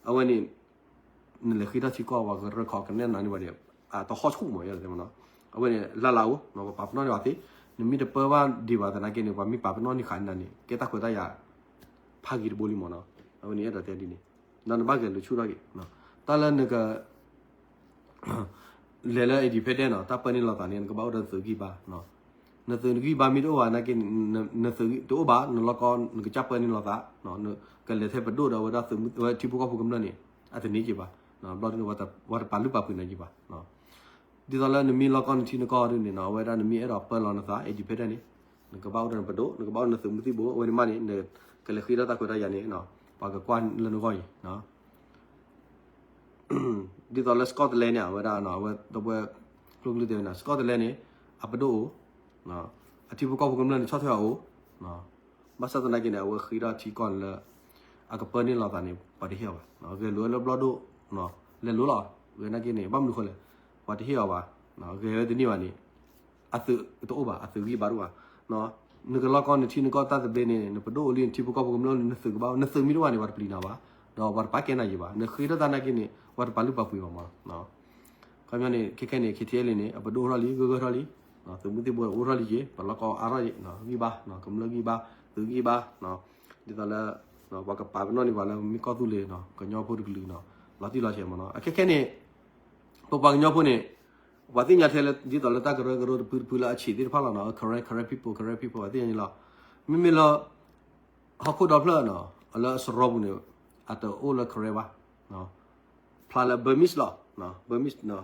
အဝဲန့ၣ် နလဲၤဃ့ထီၣ်ထံကီၢ် ပှၤကရၢခီကနဲၣ်နၤန့ၣ်ဘၣ်န့ၣ် အတဟီၣ်ဆူၣ်မးယဲၢ်တဲမးနီၤ. အဝဲန့ၣ် လၢ်လၢ်အိၣ် ပပာ်ပနီၣ်န့ၢ်ဘၣ်သ့, နမ့ၢ်တပၢဘၣ်ဒံးဘၣ်သနာ်က့န့ၣ် ပှၤမ့ၢ်ပာ်ပနီၣ်န့ၢ်ဃာ်နၤန့ၣ် ကဲတၢ်ခွဲးတၢ်ယာ် ဖးဂ့ၤတဘိလံမးနီၤ. အဝဲန့ၣ်အဲၣ်ဒိးတဲဒ်န့ၣ် ဒီးနဘၣ်ဂဲၤလိာ်ဆူၣ်ထီၣ်က့ၤ တၢ်လၢနက လဲၤလၢ independent နီၤ တၢ်ပၢန့ၢ်လီၤသးန့ၣ် နကဘၣ်အိၣ်ဒီးနသုးဂံၢ်ဘါ နသုးဂံၢ်ဘါမ့ၢ်တအိၣ်ဘၣ်နာ်က့ နသုးတအိၣ်ဘၣ် နလီၢ်ကီနကစၢ်ပၢန့ၢ်လီၤသး ကလဲၤထဲပဒိၣ်ဒီးအဝဲဒၣ်ထံဖိကီၢ်ဖိကမျၢၢ်န့ၣ် အတန့ၢ်က့ၤဘၣ်. ဘျီဒ်န့ၣ် ပှၤတပာ်လုၢ်ပာ်ပှ့ၤနၤက့ၤဘၣ်. ဒ်သိးလၢနမ့ၢ်လီၢ်ကီနထံနကီၢ်ဒ်န့ၣ်နီၤ အဝဲဒၣ်နမ့ၢ်အဲၣ်ဒိးပၢလီၤနသး independent န့ၣ် နကဘၣ်အိၣ်ဒီးနပဒိၣ် နကဘၣ်အိၣ်နသုးမုၢ်သံၣ်ဘိ အဝဲန့ၣ်မးန့ၣ် နကလဲၤဃ့ထီၣ်တၢ်ခွဲးတၢ်ယာ်န့ၣ် ပှၤကကွၢ်လၢနဂီၢ်အံၤ ဒ်သိးလၢ Scotland န့ၣ် အဝဲဒၣ် အဝဲဒီပုၢ်ဝဲၢ်ကျိၣ်ကလုၢ်တဲဝဲန့ၣ် Scotland န့ၣ် အပဒိၣ်အိၣ် အထံဖိကီၢ်ဖိကမျၢၢ်န့ၣ် ဆီၣ်ထွဲအအိၣ် ဘၣ်ဆၣ်သနာ်က့န့ၣ် အဝဲဃ့ထီၣ်ထံကီၢ်န့ၣ်လၢ အကပၢန့ၢ်လီၤသးန့ၣ် ပှၤတဟ့ၣ်အီၤဘၣ်. ဂဲၤလိာ်ဝဲလၢဘျီၣ်ဒိၣ် လဲၤလိာ်လီၤ ဂဲၤနာ်က့န့ၣ် ဘၣ်မနုၤဃိလဲၣ် ပှၤတဟ့ၣ်အီၤဘၣ်. ဂဲၤဝဲတန့ၢ်ဘၣ်န့ၣ် အသုးတအိၣ်ဘၣ် အသုးဂံၢ်ဘါတအိၣ်ဘၣ်. နကလီၢ်ကီနထံနကီၢ်တၢ်သဘျ့န့ၣ် နပဒိၣ်အိၣ်လံ နထံဖိကီၢ်ဖိကမျၢၢ်လံ နသုးကဘၣ် နသုးမ့ၢ်တအိၣ်ဘၣ်န့ၣ် ပှၤတပျံၤနၤဘၣ် ဒီးပှၤတပာ်ကဲနၤယံၤဘၣ်. နဃ့ထီၣ်တၢ်နာ်က့န့ၣ် ပှၤတပာ်လုၢ်ပာ်ပှ့ၤဘၣ်မး. ခီပညီန့ၣ် ခဲခဲန့ၣ် KTLA န့ၣ် အပဒိၣ်အိၣ်ထီၣ်လံ ဂၢၢ်ဂၢၢ်ထီၣ်လံ သုးမုၢ်သံၣ်ဘိအိၣ်ထီၣ်လံက့ၤ ပလီၢ်ကီအါထီၣ်က့ၤ ဂံၢ်ဘါ ကမျၢၢ်ဂံၢ်ဘါ သုးဂံၢ်ဘါ ဒ်သိးလၢ ပှၤကပာ်ပနီၣ်န့ၢ်ပှၤလၢမ့ၢ်ကီၢ်သူလ့ၤ ကညီဖိတကလုာ် လီၤတံၢ်လီၤဆဲးမးနီၤ. အခဲခဲန့ၣ် ပပှၤကညီဖိန့ၣ် ပှၤသ့ၣ်ညါထဲလၢ ဒ်သိးလၢတၢ်ကရၢကရိတဖုတဖုလၢအဆံးသ့ၣ်တဖၣ်လီၤနီၤ Karen Karen people Karen people ပှၤသ့ၣ်ညါန့ၣ်လီၤ. မ့မ့ၢ်လၢ ဟီၣ်ခိၣ်ဒီဖျၢၣ်နီၤ လၢစရီပူၤန့ၣ် အတအိၣ်လၢ Karen ဘၣ် ဖျါလၢ Burmese လီၤ Burmese နီၤ.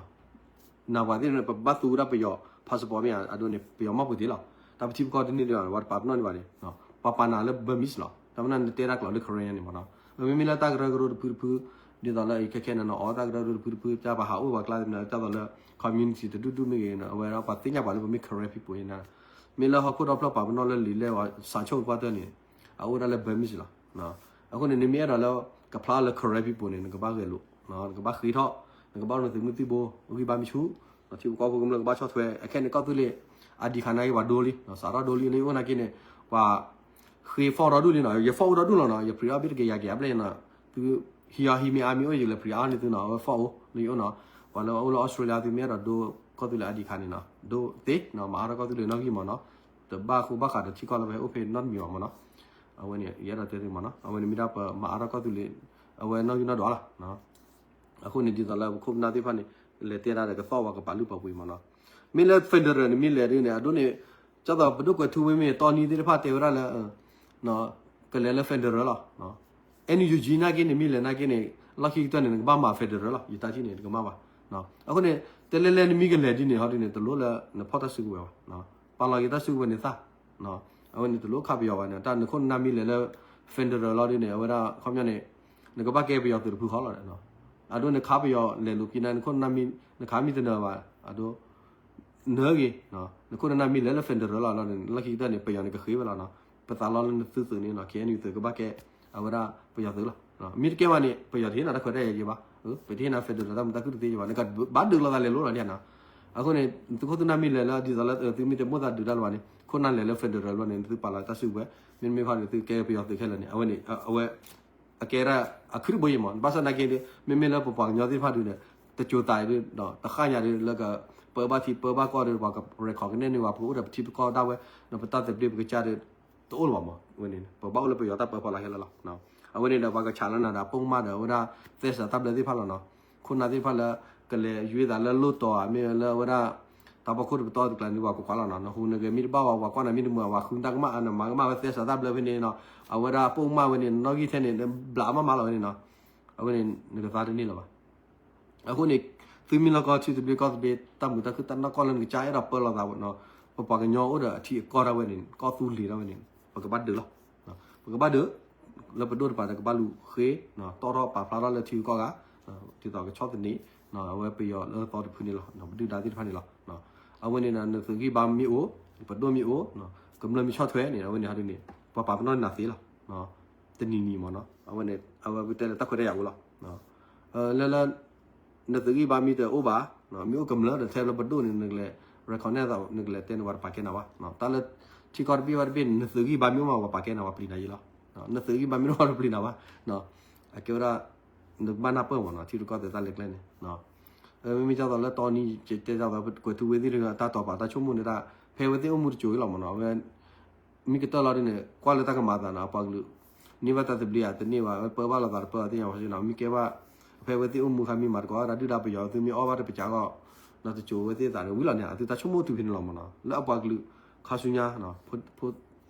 နပှၤသ့ၣ်န့ၣ် ပဘၣ်သူဝဲဒၣ်ပယီၤ passport မ့ၢ်ဧါ အဒိန့ၣ် ပယီၤမီၢ်ပူၤသ့လီၤ. တၢ်ပထံပကီၢ်တန့ၢ်ဒံးဘၣ် ပှၤတပာ်ပနီၣ်န့ၢ်ဘၣ်န့ၣ် ပှၤပာ်နၤလၢ Burmese လီၤ. တၢ်မနုၤနတဲတၢ်ကျိာ်လၢ Karen န့ၣ်မးနီၤ. မ့မ့ၢ်လၢတၢ်ကရၢကရိတဖုတဖု ဒ်သိးလၢအံၤခဲခဲန့ၣ်နီၤ အီတၢ်ကရၢကရိတဖုတဖု တၢ်ပှၤဟးအိၣ်ပှၤကျါသ့ၣ်မနုၤ ဒ်သိးလၢ community တဒူၣ်ဒူၣ်မ့ၢ်ဂ့ၤ အဝဲဒၣ်ပှၤသ့ၣ်ညါပှၤလၢပမ့ၢ် Karen people န့ၣ် မ့ၢ်လၢဟီၣ်ခိၣ်ဒီဖျၢၣ်ပာ်ပနီၣ်လၢလံာ်လဲၢ်ဝဲ စးဆိၣ်တပှၢ်တၢၢ်န့ၣ် အအိၣ်ဒၣ်လၢ Burmese လီၤ. အဃိန့ၣ် နမ့ၢ်အဲၣ်ဒိးလၢ ကဖျါလၢ Karen people န့ၣ် နကဘၣ်ဂဲၤလိာ် နကဘၣ်ဃ့ထီၣ် နကဘၣ်အိၣ်နသုးမုၢ်သံၣ်ဘိ ဂံၢ်ဘါမ့ၢ်ဆူၣ် ထံဖိကီၢ်ဖိကမျၢၢ်ကဘၣ်ဆီၣ်ထွဲ အခဲန့ၣ်ကီၢ်သူလ့ၤ ID card နာ်က့ပှၤဒိလံ စးထီၣ်ဒိလံလၢယအိၣ်နာ်က့န့ၣ် ပှၤ ဃ့ form ဒီဒူၣ်လံနီၤ ယ form အိၣ်ဒီဒူၣ်လီၤနီၤ ယ print out ဘ့ၣ်တကယၤက့ၤ အဘျဲၣ်နီၤ သု ဟံးအီၤဟံးမ့ၢ်အါမ့ၢ်အိၣ် ယလဲၤ print out န့ၢ်သုနီၤ အဝဲ form အိၣ်လၢယအိၣ်နီၤ ပှၤလၢအအိၣ်လၢ Australia သုမ့ၢ်အဲၣ်ဒိးဒိကီၢ်သူလ့ၤ ID card န့ၣ်နီၤ ဒိသ့နီၤ မၤအါထီၣ်ကီၢ်သူလ့ၤနီၣ်ဂံၢ်မးနီၤ တဘၣ်ဃူဘၣ်ဃးဒီးထံကီၢ်လၢပဟဲအိၣ်ဖဲနီတမံၤဘၣ်မးနီၤ အဝဲန့ၣ် ယအဲၣ်ဒိးတဲသုမးနီၤ အဝဲန့ၣ်မ့ၢ်ဒၣ်ပမၤအါထီၣ်ကီၢ်သူလ့ၤ အဝဲနီၣ်ဂံၢ်နီၣ်ဒွးလီၤ အဃိန့ၣ် ဒ်သိးလၢပခိၣ်ပနၢ်သ့ၣ်တဖၣ်န့ၣ် လဲၤတဲဒၣ်ဒီးကသီၣ်ဝဲကပာ်လုၢ်ပာ်ပှ့ၤမးနီၤ မ့ၢ်လၢ federal န့ၣ်မ့ၢ်လဲၤဒ်န့ၣ် အဒိန့ၣ် ကၢ်သိးပဒိၣ်ကွဲးထူဝ့မ့ၢ်တီနံသ့ၣ်တဖၣ်တဲဝဲဒၣ်လၢ ကလဲၤလၢ federal လီၤ NUG နာ်က့န့ၣ် မ့ၢ်လဲၤနာ်က့န့ၣ် လီၢ်ခံကတၢၢ်န့ၣ် နကဘၣ်မၤ federal လီၤ ယတၢ်ထံၣ်န့ၣ် တကမၣ်ဘၣ် အဃိန့ၣ် တဲလဲၤလဲၤနမ့ၢ်ကလဲၤဒ်န့ၣ် ဟီဒ်န့ၣ် တလိၣ်လၢနဖီၣ်တၢ်စုကဝဲၤဘၣ် ပာ်လီၤက့ၤတၢ်စုကဝဲၤန့ၣ်သၣ် အဝဲန့ၣ်တလိၣ်ခးပယီၤဘၣ်န့ၣ် တၢ်နခိၣ်နနၢ်မ့ၢ်လဲၤလၢ federal လီၤဒ်န့ၣ် အဝဲဒၣ်ခီပညီန့ၣ် နကဘၣ်ကဲပယီၤသုးတဖုဃီလီၤ အဒိနခးပယီၤလဲၤလိာ်က့ၤနၤ နခိၣ်နနၢ်မ့ၢ် နခးမ့ၢ်တနၢၤဘၣ် အဒိ နၢၤဂ့ၤ နခိၣ်နနၢ်မ့ၢ်လဲၤလၢ federal လီၤ လီၤန့ၣ် လီၢ်ခံကတၢၢ်န့ၣ် ပယီၤန့ၣ်ကဃ့ဝဲလီၤနီၤ ပသးလီလၢနသုသုးန့ၣ်နီၤ KNU သုးကဘၣ်ကဲ အဝဲဒၣ်ပယီၤသုးလီၤ မ့ၢ်တကဲဘၣ်န့ၣ် ပယီၤတဟ့ၣ်နၤတၢ်ခွဲးတၢ်ယာ်ယံၤဘၣ်, ပတဟ့ၣ်နၤ federal တၢ်မုာ်တၢ်ခုၣ်တသ့ယံၤဘၣ်, နကဘၣ်ဒုးလိာ်သးလဲၤလိၤလီၤဒ်နီၤ. အဃိန့ၣ် သုးခိၣ်သုးနၢ်မ့ၢ်လဲၤလၢ ဒ်သိးလၢ သုမ့ၢ်တမိၣ်သးဒုးတၢ်လၢၤဘၣ်န့ၣ် ခိၣ်နၢ်လဲၤလၢ federal လီၤန့ၣ် သုပာ်လီၤတၢ်စုကဝဲၤ, မ့တမ့ၢ်ဘၣ်န့ၣ် သုကဲပယီၤသုးခဲလၢာ်န့ၣ် အဝဲန့ၣ် အဝဲ အကဲဒၣ်အခုၣ်တဘိယံၤမး, ဘၣ်ဆၣ်သနာ်က့ဒီး မ့မ့ၢ်လၢပပှၤကညီသ့ၣ်တဖၣ်ဒုးန့ၣ် တစိၤသးအံၤဒီး တဃၣ်ညါဒီး လၢကပၢဘၣ်ထံပၢဘၣ်ကီၢ်ဒီး ပှၤက record ကနဲၣ်န့ၢ်ဝဲ ပကအိၣ်ဒီးပထံပကီၢ်ဒၣ်ဝဲ, ဒီးပတၢ်သဘျ့ပကစၢ်ဒီး တအိၣ်လၢၤဘၣ်မး, အဝဲန့ၣ် ပဘၣ်အိၣ်လၢပယီၤတၢ်ပၢဖီလာ်ခဲလၢာ်လီၤ. အဝဲန့ၣ်ဒီးပှၤကဆးလၢနၤဒီး ပိာ်မုၣ်မးဒီး အဝဲဒၣ်သဲစးတၢ်ဘျၢသ့ၣ်တဖၣ်လီၤနီၤ, ခိၣ်နၢ်သ့ၣ်တဖၣ်လၢ ကလဲၤယွ့သးလၢလိၣ်တီၤဧါ မ့ၢ်လၢအဝဲဒၣ် တၢ်ဖီခိၣ်တပတီၢ်တကျါန့ၣ် ပှၤကွၢ်ကွၢ်လီၤနီၤ, နဟူးနဂဲၤမ့ၢ်တဘၣ်ဝဲ ပှၤကွၢ်နၤမ့ၢ်တမုာ် ပှၤဃုတၢ်ကမၣ် နမၤကမၣ်ဝဲသဲစးတၢ်ဘျၢဖဲန့ၣ်နီၤ, အဝဲဒၣ်ပိာ်မုၣ်မးဝဲန့ၣ် နီၣ်ဂံၢ်ထဲန့ၣ် ဘျးမးမးလီၤဝဲန့ၣ်နီၤ, အဝဲန့ၣ် နကသါတန့ၢ်လၢၤဘၣ်. အဃိန့ၣ် သုမ့ၢ်လီၢ်ကီၢ်ထံသဘျ့ကီၢ်သဘျ့ တၢ်မုာ်တၢ်ခုၣ်တၢ်နီၢ်ကီၢ်လၢနကစၢ်အဲၣ်ဒိးပၢလီၤသးနီၤ, ပပှၤကညီအိၣ်ဒီးအထံအကီၢ်ဒၣ်ဝဲန့ၣ် ကီၢ်သူလ့ၤဒၣ်ဝဲန့ၣ် ပကဘၣ်ဒုးလီၤ. ပကဘၣ်ဒုး လၢပဒိၣ်တပၤဒီးကဘၣ်လူၤဃ့ တီၣ်ထီၣ်ပာ်ဖျါထီၣ်လၢထံဂုၤကီၢ်ဂၤ ဒ်သိးကဆီၣ်သနံး အဝဲပယီၤလၢသီတဖုန့ၣ်လီၤ, ပဒုၣ်ဒါသ့ၣ်တဖၣ်န့ၣ်လီၤ. အဝဲန့ၣ်ဒီး နသုးဂံၢ်ဘါမ့ၢ်အိၣ် ပဒိၣ်မ့ၢ်အိၣ် ကမျၢၢ်မ့ၢ်ဆီၣ်ထွဲန့ၣ် အဝဲန့ၣ်ဟီဒ်န့ၣ် ပှၤပာ်ပနီၣ်နၤသ့လီၤ. တနံၤနံၤမ့ၢ်နီၤ အဝဲန့ၣ် အဝဲပတဲလၢတၢ်ခွဲးတၢ်ယာ်အိၣ်လီၤ. လၢလၢ နသုးဂံၢ်ဘါမ့ၢ်တအိၣ်ဘၣ် မ့ၢ်အိၣ်ကမျၢၢ်ဒီးထဲလၢပဒိၣ်န့ၣ် နကလဲၤ record နဲၣ်သး နကလဲၤတဲန့ၣ် ပှၤတပာ်ကဲနၤဘၣ်. တၢ်လၢထံကီၢ်တဘ့ၣ်ဘၣ်တဘ့ၣ်န့ၣ် နသုးဂံၢ်ဘါမ့ၢ်အိၣ်မး ပှၤပာ်ကဲနၤ ပှၤပျံၤနၤယံၤလီၤ. နသုးဂံၢ်ဘါမ့ၢ်တအိၣ် ပှၤတပျံၤနၤဘၣ်. အကဲဝဲဒၣ် နကဘၣ်နၢ်ပၢၢ်မ့ၢ်နီၤ ထံရူၢ်ကီၢ်သဲးတၢ်လဲၤကျဲန့ၣ် မ့မ့ၢ်ဒ်သိးလၢတီနံၤ တဲဒ်သိး ကွဲးထူဝ့သ့ၣ်တဂၤ တၢ်တိာ်ပာ်တၢ်ဆိကမိၣ်န့ၣ်ဒၣ် ဖဲအဝဲသ့ၣ်အိၣ်မူတစိၤအံၤလီၤမ့ၢ်နီၤ အဝဲ မ့ၢ်ကတၢၢ်လီၤဒ်န့ၣ် ကွၢ်လၢတၢ်ကမၤသးနီၤ အပှၤကလုာ် န့ၢ်ဘၣ်တၢ်သဘျ့ဧါ တန့ၢ်ဘၣ် ပၢဘၣ်လိာ်သးတပၢသ့ၣ်ညါဘၣ်နီၤ မ့ၢ်ကဲဘၣ် ဖဲအဝဲသ့ၣ်အိၣ်မူခါမ့ၢ်မၤသကိးတၢ်ဒုၣ်ဒါပယီၤ သုမ့ၢ်အီၣ်ဘၣ်တပစးအဂီၢ် နီၤတစိၤဝဲသ့ၣ်အသးန့ၣ် ဝံၤလီၤန့ၣ် အသုတၢ်ဆိကမိၣ်တုၤဖဲန့ၣ်လီၤမ့ၢ်နီၤ လၢအပှၤကလုာ် ခါဆူညါ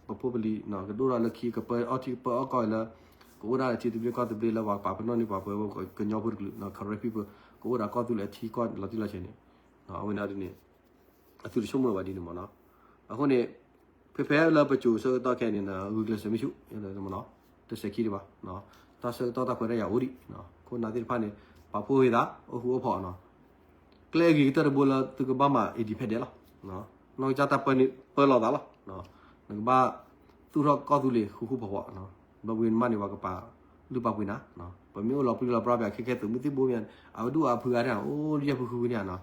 ပဖိပလံၤ ကဒိၣ်ထီၣ်လၢခံ ကပၢအီၣ်ထံကပၢအီၣ်ကီၢ်အံၤလၢ ကအိၣ်ဒၣ်လၢထံသဘျ့ကီၢ်သဘျ့လၢပှၤပာ်ပနီၣ်န့ၢ်ပှၤပှဲၤဝဲကညီဖိတကလုာ် Caribbean people ကအိၣ်ဒၣ်ကီၢ်သူလ့ၤအထံကီၢ်လီၤတံၢ်လီၤဆဲးန့ၣ် အဝဲန့ၣ်ဒ်န့ၣ် အသုတဆိကမိၣ်ဘၣ်ဒ်န့ၣ်မ့ၢ်နီၤ အဃိန့ၣ် ဖဲဖဲလၢပစိၤဆၢကတီၢ်ခဲအံၤန့ၣ် ဂုာ်ကျဲးစၢးမ့ၢ်ဆူၣ် တစဲးခံဒံးဘၣ် တၢ်ဆၢကတီၢ်တၢ်ခွဲးတၢ်ယာ်အိၣ်ဒံး ခိၣ်နၢ်သ့ၣ်တဖၣ်န့ၣ် ပာ်ဖှိၣ်ဂ့ၤသး အိၣ်ဃူအိၣ်ဖိးနီၤ ကျဲအဂ့ၤကတၢၢ်တဘိလၢသုကဘၣ်မၤ independent လီၤ. နီၢ်ကစၢ်တၢ်ပၢန့ၣ်ပၢလီၤသးလီၤ. နကဘၣ်သူၣ်ထီၣ်ကီၢ်သူလ့ၤဃူဃူဖိးဖိး ဘျီဝံၤနမးန့ၣ် ပှၤကပာ်လုၢ်ပာ်ပှ့ၤနၤ ပမ့ၢ်အိၣ်လီၤပြံလီၤပြါပှၤခဲခဲသုးမုၢ်သံၣ်ဘိမ့ၢ် အဝဲဒူၣ်အဖုဂၤန့ၣ် အိၣ်လၢယဲၢ်ဖုဃုန့ၣ်နီၤ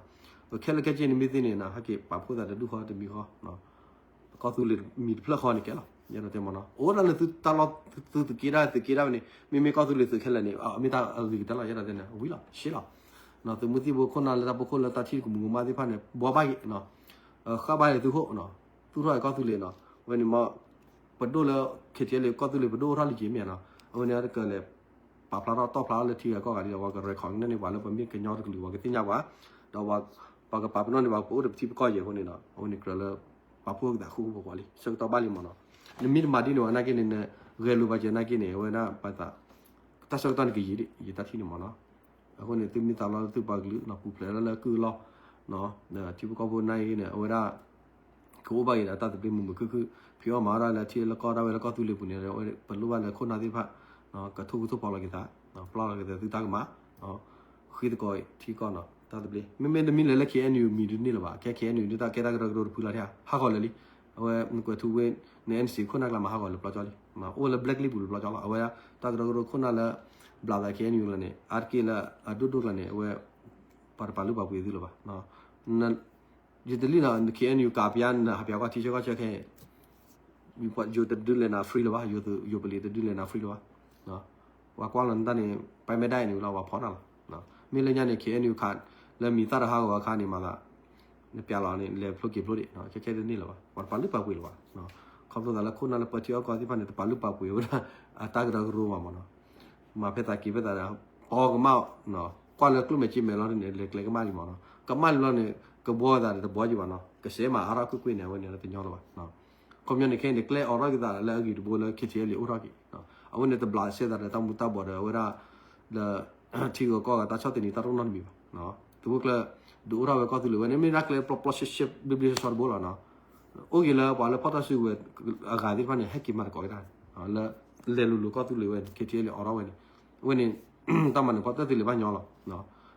ပခဲလၢာ်ခဲဆ့န့ၣ်မ့ၢ်သ့န့ၣ် ဟဲက့ၤပာ်ဖှိၣ်သးတဒူၣ်ဃီတမံၤဃီ ကီၢ်သူလ့ၤမံၤတဖျၢၣ်ဃီန့ၣ်ကဲလီၤ ယအဲၣ်ဒိးတဲမ့ၢ်နီၤ အိၣ်ဒၣ်လၢသုတၢ်လီၢ်သုသုးက့ဒၣ်သုးက့ဒၣ်ဝဲန့ၣ် မ့မ့ၢ်ကီၢ်သူလ့ၤသုးခဲလၢာ်န့ၣ် အမ့ၢ်တၢ်အဂ့ၤကတၢၢ်လီၤ ယအဲၣ်ဒိးတဲန့ၣ် ဝံၤလီၤ ရှဲလီၤ သုးမုၢ်သံၣ်ဘိခိၣ်နၢ်လၢတၢ်ပိာ်ခိၣ်လၢတၢ်ထံၣ်ကမူးကမၣ်သ့ၣ်တဖၣ်န့ၣ် ဘှီဘၣ်က့ၤ ဃၣ်ဘၣ်က့ၤသုးခိၣ် သူၣ်ထီၣ်ကီၢ်သူလ့ၤနီၤ အဝဲန့ၣ်မ့ၢ် ပဒိၣ်လၢ ခ့ထံလ့ၤ ကီၢ်သူလ့ၤပဒိၣ်အိၣ်ထီၣ်လံက့ၤမ့ၢ်နီၤ အဝဲန့ၣ်တကလဲၤ ပာ်ဖျါထီၣ်တီၣ်ဖျါထီၣ်လၢထံဂၤကီၢ်ဂၤဒ်ဒီး ပှၤက record န့ၢ်န့ၢ်ပှၤလၢပမ့ၢ်ကညီတကလုာ် ပှၤကသ့ၣ်ညါပှၤ ဒီးပှၤကပာ်ပနီၣ်န့ၢ်ပှၤပအိၣ်ဒီးပထံပကီၢ်ယဲၢ်အဃိန့ၣ်ဒီး အဝဲန့ၣ်ကြၢးလၢ ပာ်ဖှိၣ်ကသးဃူဃူဖိးဖိးလံ ဆၢကတီၢ်ဘၣ်လံမ့ၢ်နီၤ နမ့ၢ်တမၤဒ်န့ၣ်ဝဲနာ်က့န့ၣ် နဂဲၤလိာ်ဘၣ်က့ၤနာ်က့န့ၣ် အဝဲဒၣ်ပသး တၢ်ဆၢကတီၢ်န့ၣ်ကယံာ်ဒံး ယတၢ်ထံၣ်န့ၣ်မ့ၢ်နီၤ အဃိန့ၣ် သုမ့ၢ်သးလီၤလၢသုပှၤကလုာ် ပူၤဖျဲးလၢလၢကုၢ်အလီၢ် ထံဖိကီၢ်ဖိနာ်က့န့ၣ် အဝဲဒၣ် ကအိၣ်ဘၣ်က့ၤဒီးတၢ်သဘျ့မုာ်မုာ်ခုၣ်ခုၣ် ဖံးအီၣ်မၤအီၣ်ဒၣ်လၢထံလၢကီၢ်ဒၣ်ဝဲလၢကီၢ်သူလ့ၤပူၤန့ၣ် ပလိၣ်ဘၣ်လၢခိၣ်နၢ်သ့ၣ်တဖၣ် ကထိၣ်ကထိၣ်ဖီလီၤက့ၤသး ပျီလီၤက့ၤသးသုတၢ်ကမၣ် ဃ့သကိးထံကီၢ်နီၤ တၢ်သဘျ့ မ့မ့ၢ်တမံၤလၢာ်လၢ K N U မံၤဒုးန့ၢ်လၢၤဘၣ် ခဲ K N U ဒုးတၢ်ကဲတၢ်ကရၢကရိတဖုလီၤထဲ ဟးဂီၤလၢာ်လံ အဝဲနကွဲးထူဝ့ န N C ခိၣ်နၢ်ကျါမၤဟးဂီၤလၢပျီကၠီလံ အိၣ်ဝဲလၢ blacklist ပူၤလၢပျီကၠီလီၤ အဝဲတၢ်ကရၢကရိခိၣ်နၢ်လၢ ဘျးသး K N U လၢန့ၣ် အါတက့ၢ်လၢအဒိၣ်ဒိၣ်ကျါန့ၣ် အဝဲ ပှၤတပာ်လုၢ်ပာ်ပှ့ၤသုလၢၤဘၣ် ယတလံၣ်နီၤ K N U ကးပယါနဟးပယါကွၢ်ထံဆၢကီၢ်ဆၢခဲအံၤ ယိၤတဒုးလဲၤနၤ free လၢၤဘၣ် ယိၤပလံၤတဒုးလဲၤနၤ free လၢၤဘၣ် ပှၤကွၢ်လီၤနတၢ်န့ၣ် ပၢ်မဲာ်ဒၣ်အံၤန့ၣ်ဝံၤလီၤ ပှၤဖီၣ်နၤလီၤ မ့ၢ်လၢညါန့ၣ် K N U ခး လၢမံၤသၣ်တဟးဂီၤအခါန့ၣ်မၤသး နပျးလီၤန့ၣ် လဲၤဖျိက့ၤဖျိဒံး ခဲခဲတန့ၢ်လၢၤဘၣ် ပှၤတပာ်လုၢ်ပာ်ပှ့ၤလၢၤဘၣ် ခီဖျိသးလၢခိၣ်နၢ်လၢပၢထံအီၣ်ကီၢ်သ့ၣ်တဖၣ်န့ၣ် တပာ်လုၢ်ပာ်ပှ့ၤဝဲဒၣ် အတၢ်ကရၢကရိဘၣ်မ့ၢ်နီၤ မၤဖဲသးက့ၤဖဲသးဒီး ပီကမၣ် ကွၢ်လၢကျိၣ်မဲာ်စ့မဲာ်လီၤန့ၣ် လဲၤကျဲကမၣ်လံမ့ၢ်နီၤ ကမၣ်လံလီၤန့ၣ် ကဘှီသးဒီးတဘှီက့ၤဘၣ်နီၤ ကစဲးမၤအါထီၣ်ကွ့ၢ်ကွ့ၢ်န့ၣ် အဝဲန့ၣ်လၢတညီလၢၤဘၣ် ခီပညီန့ၣ် ခဲအံၤန့ၣ် ကျဲအိးထီၣ်က့ၤသးလၢအဂ့ၤတဘိလၢ K T L အိၣ်ထီၣ်က့ၤ အဝဲန့ၣ်တဘျးစဲသးဒီးတၢ်မူၤတၢ်ဘှီးဒီးအဝဲဒၣ် လၢ ထံဂုၤကီၢ်ဂၤတၢ်ဆီၣ်သနံးတၢ်တအိၣ်နီတမံၤဘၣ် သုးခိၣ်ကျၢၢ် ဒုးအိၣ်ထီၣ်ဝဲကီၢ်သူလ့ၤဝဲန့ၣ် မ့ၢ်ဒၣ်ကျဲပျီပျီရှဲရှဲဘျ့ဘျ့ဆှီဆှီတဘိလီၤနီၤ အိၣ်က့ၤလၢပှၤလၢဖီၣ်တၢ်စုကဝဲၤအဂၤသ့ၣ်တဖၣ်န့ၣ် ဟဲက့ၤမၤသကိးဝဲဒၣ် လၢလဲၤလိၤလိၤကီၢ်သူလ့ၤဝဲန့ၣ် K T L အိးထီၣ်ဝဲန့ၣ် အဝဲန့ၣ် တၢ်မၤနၢၤဖီတၢၢ်သ့လံာ်ဘၣ်ညီလီၤ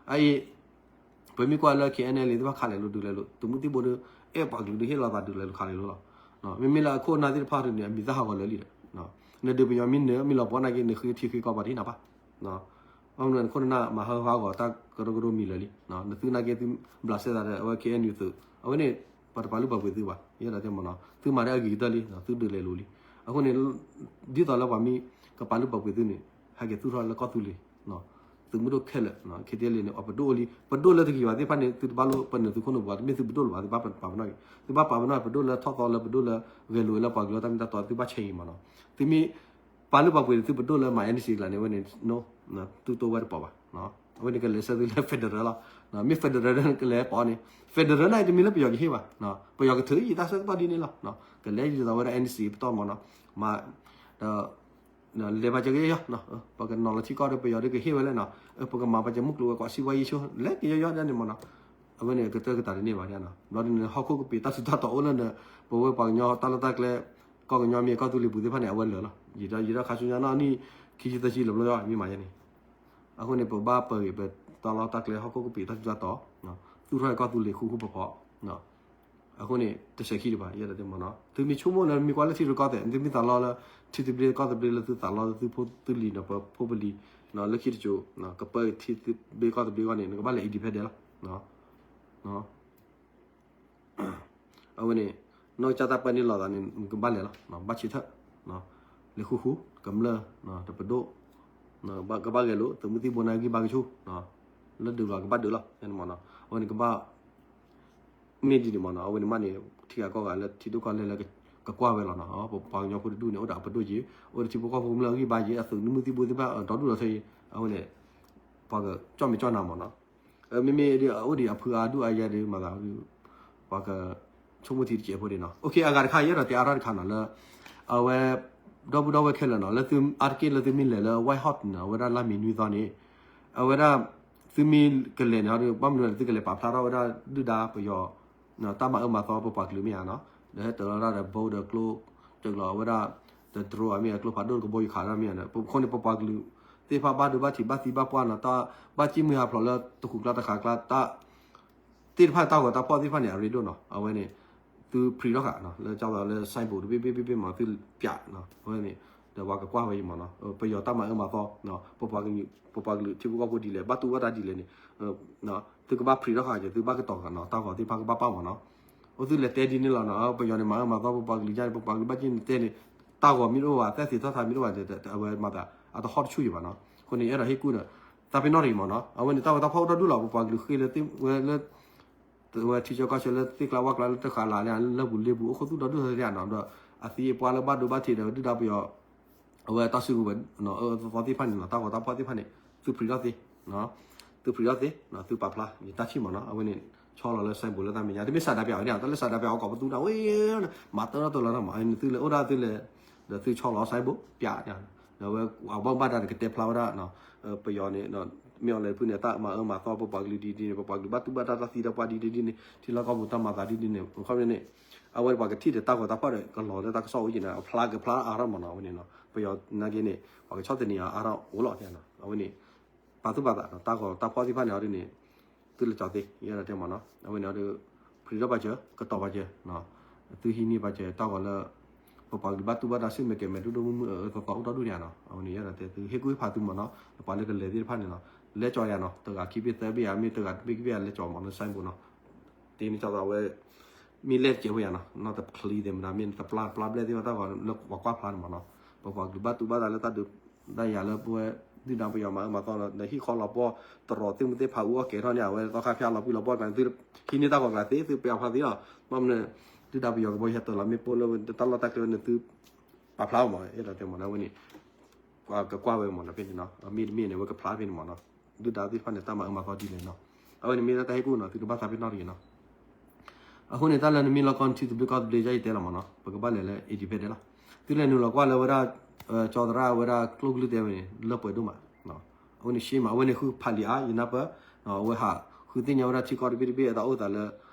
အအံၤ ပမ့ၢ်ကွၢ်လၢ K N L A သ့ၣ်တဖၣ်ခးလဲၤလိၤဒုးလဲၤလိၤ သုးမုၢ်သံၣ်ဘိဒီး အဲၣ်ပှၤကလုာ်ဒုးဟ့ၣ်လီၤသးဒုးလဲၤလိၤခးလဲၤလိၤလီၤ မ့မ့ၢ်လၢအခိၣ်အနၢ်သ့ၣ်တဖၣ်ဒုးန့ၣ် အမံၤသၣ်ဟးဂီၤလၢာ်လံဒီး နဒုးပညီမ့ၢ်နၢၤမ့ၢ်လီၤပှီၢ်နာ်က့ နဃ့ထံဃ့ကီၢ်ပှၤတဟ့ၣ်နၤဘၣ် ဘၣ်မနုၤခိၣ်နၢ်မၤဟၢဖးဂီၤတၢ်ကရၢကရိမံၤလၢာ်လံ, နသုနာ်က့သုဘျးစဲသးဒီး အဝဲ K N U သုး အဝဲန့ၣ် ပှၤတပာ်လုၢ်ပာ်ပှ့ၤသုဘၣ်, ယဲဒၣ်တဲမ့ၢ်နီၤ, သုမၤတၢ်အဂ့ၤကတၢၢ်လံ, သုဒုးလဲၤလိာ်လံ. အဃိန့ၣ် ဒ်သိးလၢပှၤမ့ၢ်ကပာ်လုၢ်ပာ်ပှ့ၤသုန့ၣ် ဟဲက့ၤသူၣ်ထီၣ်လၢကီၢ်သူလ့ၤ သုးမုၢ်ဒိၣ်ခဲလၢာ် ခ့တ့လံန့ၣ် အပဒိၣ်အိၣ်လံ, ပဒိၣ်လၢတဂ့ၤဘၣ်သ့ၣ်တဖၣ်န့ၣ် သုတဘၣ်လိၣ်ပနၢၤသုခိၣ်နူာ်ပူၤဘၣ်, တမ့ၢ်သုပဒိၣ်လၢၤဘၣ်, သုဘၣ်ပာ်ပနီၣ်က့ၤ, သုဘၣ်ပာ်ပနီၣ်ပဒိၣ်လၢထီၣ်သီလၢပဒိၣ်လၢဂဲၤလိာ်ဝဲလၢပှၤကလုာ်တၢ်မ့ၢ်တၢ်တီ သုဘၣ်ဆဲးအံၤမ့ၢ်နီၤ. သုမ့ၢ်ပာ်လုၢ်ပာ်ပှ့ၤသုပဒိၣ်လၢမၤ N C ကျါန့ၣ် အဝဲန့ၣ် no, သုတိၢ်ဝဲတပီၤဘၣ်, အဝဲန့ၣ်ကလဲၤဆၢသုလၢ federal လီၤ, မ့ၢ် federal ကလဲၤပီၤန့ၣ် federal န့ၣ်တမ့ၢ်လၢပယီၤကဟ့ၣ်ဘၣ်, ပယီၤကထုးယံာ်တၢ်ဆၢကတီၢ်ဒ်န့ၣ်လီၤ, ကလဲၤဒ်သိးဝဲဒၣ် N C ပတီၢ်မ့ၢ်နီၤ, မၤ ဒီး လဲၤပာ်စၢၤက့ၤယီၤ, ပကနီၤလီၤထံကီၢ်ဒီးပယီၤဒီးကဟ့ၣ်ဝဲလဲၣ်နီၤ, ပကမၤပာ်စၢၤမုၢ်ကျိၤဝဲၤကွာ် စီးပွားရေး ဆိ လဲၤက့ၤယီၤယီၤဒ်န့ၣ်မ့ၢ်နီၤ, အဝဲန့ၣ်ကတၢၢ်ကတၢၢ်တန့ၢ်ဘၣ်ဒ်နီၤ, ဘျီဒ်န့ၣ် ဟီၣ်ခိၣ်ကပ့ၤတၢ်ထူးတၢ်တီၤအိၣ်လၢန ပဝဲပှၤကညီတၢ်လီၢ်တၢ်ကျဲ ကီၢ်ကညီမ့ၢ်ကီၢ်သူလ့ၤပူၤသ့ၣ်တဖၣ်န့ၣ် အဝဲလၢာ်လီၤ, ယံာ်ဒီးယံာ်ဒီးခါဆူညါနီၢ်နံၣ် ခံဆံသၢဆံလၢာ်ဘျီယီၤ မ့ၢ်မၤယဲန့ၣ် အဃိန့ၣ် ပဘၣ်ပာ်ဂ့ၤပတၢ်လီၢ်တၢ်ကျဲ ဟီၣ်ခိၣ်ကပ့ၤတၢ်ထူးတၢ်တီၤ, သူၣ်ထီၣ်ကီၢ်သူလ့ၤဃူဃူဖိးဖိး, အဃိန့ၣ် တစဲးခံဒံးဘၣ် ယဲဒၣ်တဲမ့ၢ်နီၤ, သုမ့ၢ်ဆိကမိၣ်လၢမ့ၢ်ကွၢ်လၢထံရူၢ်ကီၢ်သဲး သုမ့ၢ်သးလီလၢ ထံသဘျ့ကီၢ်သဘျ့လၢသုသးလီလၢသုဖိသုလံၤဒီးပဖိပလံၤ, လၢခံတစိၤ ကပၢထံသဘျ့ကီၢ်သဘျ့အဂီၢ်န့ၣ် နကဘၣ်လဲၤ independent လီၤ အဝဲန့ၣ် နီၢ်ကစၢ်တၢ်ပၢန့ၢ်လီၤသးန့ၣ် နကဘၣ်လဲၤလီၤ, ဘၣ်ဆံးထၢၣ်, လဲၤဃူဃူ, ကမျၢၢ်, တပဒိၣ်, ကဘၣ်ဂဲၤလိာ် သုးမုၢ်သံၣ်ဘိန့ၣ်ဂံၢ်ဘါကဆူၣ်, လၢဒုးလီၤကဘၣ်ဒုးလီၤ, အဝဲန့ၣ်ကဘၣ် မ့ၢ်ဒ်န့ၣ်မ့ၢ်နီၤ, အဝဲန့ၣ်မးန့ၣ် ထံဂၤကီၢ်ဂၤလၢထံဒိၣ်ကီၢ်လဲၢ်လၢကကွၢ်ဝဲလီၤနီၤ, ပပှၤကညီဖိတဒူၣ်န့ၣ် အိၣ်ဒီးအပဒိၣ်က့ၤ, အိၣ်ဒီးထံဖိကီၢ်ဖိကမျၢၢ်အဂံၢ်ဘါက့ၤ, အသုးမုၢ်သံၣ်ဘိသ့ၣ်တဖၣ်ဒီဒူၣ်ဒီထၢက့ၤ, အဝဲန့ၣ် ပှၤကကၠီၣ်မဲာ်ကၠီၣ်နါမ့ၢ်နီၤ, မ့မ့ၢ်ဒ်အအိၣ်ဒံးအဖုအါဒူၣ်အါယဲဒ်မၤသး ပှၤကဆိကမိၣ်ထံတစဲးဖိဒံးနီၤ, အဂၤတခါ ယအဲၣ်ဒိးတဲအါထီၣ်တခါနီၤလၢ အဝဲ ဒီပုၢ်ဒီဝဲၢ်ခဲလၢာ်နီၤ လၢသုအါတက့ၢ်လၢသုမ့ၢ်လဲၤလၢ White House နီၤ အဝဲဒၣ်လါမ့ၤနွံသီန့ၣ် အဝဲဒၣ် သုမ့ၢ်ကလဲၤန့ၣ် ဘၣ်မနုၤလဲၣ် သုကလဲၤပာ်ဖျါထီၣ်ဝဲဒၣ်ဒုၣ်ဒါပယီၤ တၢ်မၤအၢမၤသီပပှၤကလုာ်မ့ၢ်ဧါနီၤ, ဒီးဟဲတၢၤလီၤတၢ်ဒီး boat ဒီးကျိ ကၠၢကလီၤဝဲဒၣ် ဒီး drone မ့ၢ်ဧါ ကျိဖးဒိၣ်ကဘီယူၤခးတၢ်မ့ၢ်ဧါ, ပခိၣ်န့ၣ် ပပှၤကလုာ်သ့ၣ်တဖၣ်ဘၣ်ဒိဘၣ်ထံးဘၣ်သံဘၣ်ပှၢ်နီၤ, တၢ်ဘၣ်ကံၣ်မုၢ်ဟးဖျိးလၢတဃုာ်ကျါတဃာ်ကျါ တၢ် သ့ၣ်တဖၣ်တၢ်ဂီၤတၢ်ဖီၣ်သ့ၣ်တဖၣ်န့ၣ် အရ့ဒိၣ်နီၤ, အဝဲန့ၣ် သု print ထီၣ်ဃာ်နီၤ လၢကၠီသးလၢ signboard တဘ့ၣ်ဘ့ၣ်ဘ့ၣ်ဘ့ၣ်မ့ၢ် သုပၠးနီၤ, အဝဲန့ၣ် ဒီးပှၤကကွၢ်ဝဲအံၤမ့ၢ်နီၤ, ပယီၤတၢ်မၤအၢမၤသီ ပပှၤကလုာ် ပပှၤကလုာ်ထံဖိကီၢ်ဖိဒ်လဲၣ် ဘၣ်တူၢ်ဘၣ်တၢ်ဒ်လဲၣ်န့ၣ် သုကဘၣ် print ထီၣ်ဃာ်က့ၤ သုဘၣ်ကတီၤဃာ်နီၤ, တၢ်ဂီၤသ့ၣ်တဖၣ်ကဘၣ်ပာ်မ့ၢ်နီၤ, အိၣ်သုလဲၤတဲဒ်န့ၣ်လီၤနီၤ, ပယီၤန့ၣ် မၤအၢမၤသီ ပပှၤကလုာ်ယါန့ၣ် ပပှၤကလုာ်ဘၣ်က့ၢ်န့ၣ်တဲန့ၣ် တၢ်ဂီၤမ့ၢ်တအိၣ်ဘၣ် သဲသ့ၣ်ထီၣ်ထါမ့ၢ်တအိၣ်ဘၣ် အဝဲမၤသး အတဟီၣ်တဆူၣ်ယံၤဘၣ်နီၤ, အဃိန့ၣ် အဲၣ်ဒိးဟ့ၣ်ကူၣ်ဒီး သးပ့ၤနီၣ်တဂ့ၤမ့ၢ်နီၤ, အဝဲန့ၣ် တၢ်ဂီၤတၢ်ဖီၣ်အိၣ်ဒီဒူၣ်လီၤ ပပှၤကလုာ်ဃ့လၢ ဝဲလၢ ဝဲထံဆၢကီၢ်ဆၢလၢသ့ၣ်ကျါဝၣ်ကျါလၢတဃာ်လၢ်လၢ် လၢပူၤလ့ပူၤ အိၣ်ခိၣ်သူၣ်ဒီဒူၣ်သ့ၣ်နီၤ, ဒီးအသံအပှၢ်လၢဘၣ်ဒိဘၣ်ထံးဒီးဒုၣ်ဒါပယီၤ အဝဲတၢ်စုကဝဲၤ အၢသီသီသ့ၣ်တဖၣ်န့ၣ်နီၤ, တၢ်ဂီၤတၢ်ဖီၣ်သ့ၣ်တဖၣ်န့ၣ် သု print ထီၣ်သ့, သု print ထီၣ်သ့ သုပာ်ဖျါ ယတၢ်ထံၣ်မ့ၢ်နီၤ, အဝဲန့ၣ် ဆီလီၤလၢ signboard လၢတၢ်မဲာ်ညါ တမ့ၢ် ဆန္ဒပြ အဝဲန့ၣ် တၢ်လၢ ဆန္ဒပြ အီၤကိးပသူဒၣ်ဝဲ မၤတၢ်ထီၣ်တၢ်လီၤနီၤမး သုလဲၤအိၣ်ဒၣ်သုလဲၤ ဒီးသုဆီလီၤ signboard ပၠး ဒီးဝဲအဘၣ်မူဘၣ်ဒါန့ၣ် ကတဲဖျါဝဲဒၣ် ပယီၤန့ၣ် မ့ၢ်အီၤလဲၤဖုန့ၣ် တၢ်မၤအၢမၤသီပပှၤကလုာ်ဒ်ဒ်န့ၣ် ပပှၤကလုာ်ဘၣ်တူၢ်ဘၣ်တၢ် တၢ်သံတၢ်ပှၢ်ဒ်ဒ်န့ၣ် ထံလီၢ်ကီၢ်ပူၤတၢ်မၤသးဒ်ဒ်န့ၣ် ခီပညီန့ၣ် အဝဲပှၤကထံၣ်ဒီးတၢ်ဂီၤတၢ်ဖီၣ်ဒီးကလီၤလၢတၢ်ကစီၣ်အိၣ်က့ၤန့ၣ် အဖျါကဖျါအါထီၣ်မ့ၢ်နီၤ အဝဲန့ၣ် ပယီၤနာ်က့န့ၣ် ပှၤကဆီၣ်သနံးအါထီၣ်အိၣ်လီၤ အဝဲန့ၣ် ပာ်သူၣ်ပာ်သး တၢ်ဂီၤတၢ်ဖီၣ်သ့ၣ်တဖၣ်န့ၣ်အီၤဒ်န့ၣ် သုလဲၤကၠီသ့ ယအဲၣ်ဒိးတဲမ့ၢ်နီၤ အဝဲန့ၣ်အီၤဒီး print ထီၣ်ပာ်စၢၤ ကတီၤပာ်စၢၤ သုဟံးန့ၢ်ပာ်စၢၤတၢ်ဂီၤလၢ ပပှၤကလုာ်ဘၣ်တူၢ်ဘၣ်တၢ်ဆူၣ်မဲာ်ကဲၤမဲာ်ဒိၣ်ဒိၣ်မုၢ်မုၢ်အၢအၢသီသီအိၣ်ဒီဒူၣ်န့ၣ်နီၤ အဝဲန့ၣ်ယအဲၣ်ဒိးတဲသုဟ့ၣ်ကူၣ်ဟ့ၣ်ဖးသုမ့ၢ်နီၤ ပှၤလၢကလဲၤသ့ၣ်တဖၣ်န့ၣ်နီၤ လဲၤကၠီယၤနီၤ တဂၤခံဘ့ၣ်သၢဘ့ၣ်ယၤ မ့ၢ်တဂၤတဘ့ၣ်ခံဘ့ၣ်ယၤ လဲၤကၠီမ့ၢ်နီၤ စဲဘူးနီၤ တ့န့ၢ်ကၠီသးဝဲ မ့ၢ်လဲၣ်တကဲးဖိယၤနီၤ နီၢ်တချံသ့ၣ်မတၤ မ့ၢ်တပျၢ်ပျၢ်ဘျဲၣ်သ့ၣ်တဖၣ်တၢ်ဂီၤလၢပှၤကွၢ်ဖျါန့ၣ်မ့ၢ်နီၤ ပပှၤကလုာ်ဘၣ်တူၢ်ဘၣ်တၢ်လၢတၢ်ဒုး တၢ်ယၤလၢပဝဲ ဒုၣ်ဒါပယီၤမၤအၢမၤသီလီၤ ဒီးဟံၣ်ဃီလီၤပှီၢ် တရီးသ့ၣ်မုၢ်သ့ၣ်ဖးအူအီၣ်ကဲထီၣ်န့ၣ် အဝဲသီခါဖျါလီၤပှံၢ်လီၤပှီၢ်ကျါန့ၣ် သုဟံးန့ၢ်တၢ်ဂီၤကျါသ့ သုပျးဖျါသ့လီၤ ဘၣ်မနုၤ ဒုၣ်ဒါပယီၤကဘီယူၤဟဲတၢၤလီၤ မ့ၢ်ပိၢ်လၢတၢ်လီၢ်တၢ်ကျဲန့ၣ် သုပာ်ဖျါအီၤမ့ၢ် အဲၣ်ဒိးတဲမ့ၢ်နီၤ အဝဲန့ၣ် ကကွၢ်ဝဲမ့ၢ်နီၤ ဖဲန့ၣ်နီၤ မ့တမ့ၢ်န့ၣ် အဝဲကဖျါဖဲန့ၣ်မ့ၢ်နီၤ ဒုၣ်ဒါသ့ၣ်တဖၣ်န့ၣ် တၢ်မၤအၢမၤသီဒ်လဲၣ်နီၤ အဝဲန့ၣ်မ့ၢ်လၢတၢ်ဟ့ၣ်ကူၣ်နီၤ သုတဘၣ်သးပ့ၤနီၣ်တဂ့ၤနီၤ အဃိန့ၣ် တၢ်လၢနမ့ၢ်လီၤကီၢ်ထံသဘျ့ကီၢ်သဘျ့ ယဲယတဲလီၤမ့ၢ်နီၤ ပကဘၣ်လဲၤလၢ independent လီၤ သုလဲၤနုာ်လီၤကွၢ်လၢဝဲဒၣ် ကၠီသရၣ်ဝဲဒၣ်ကျိၣ်ကလုၢ်တဲဝဲန့ၣ် လၢပှဲၤဒိၣ်မး အဝဲန့ၣ်ရှဲမး အဝဲန့ၣ်ဃုဖးလံာ်အါ ယနၢ်ပၢၢ် အဝဲဟးဃုသ့ၣ်ညါဝဲဒၣ်ထံကီၢ်တဘ့ၣ်တဘ့ၣ် အတၢ်အိၣ်သးလၢ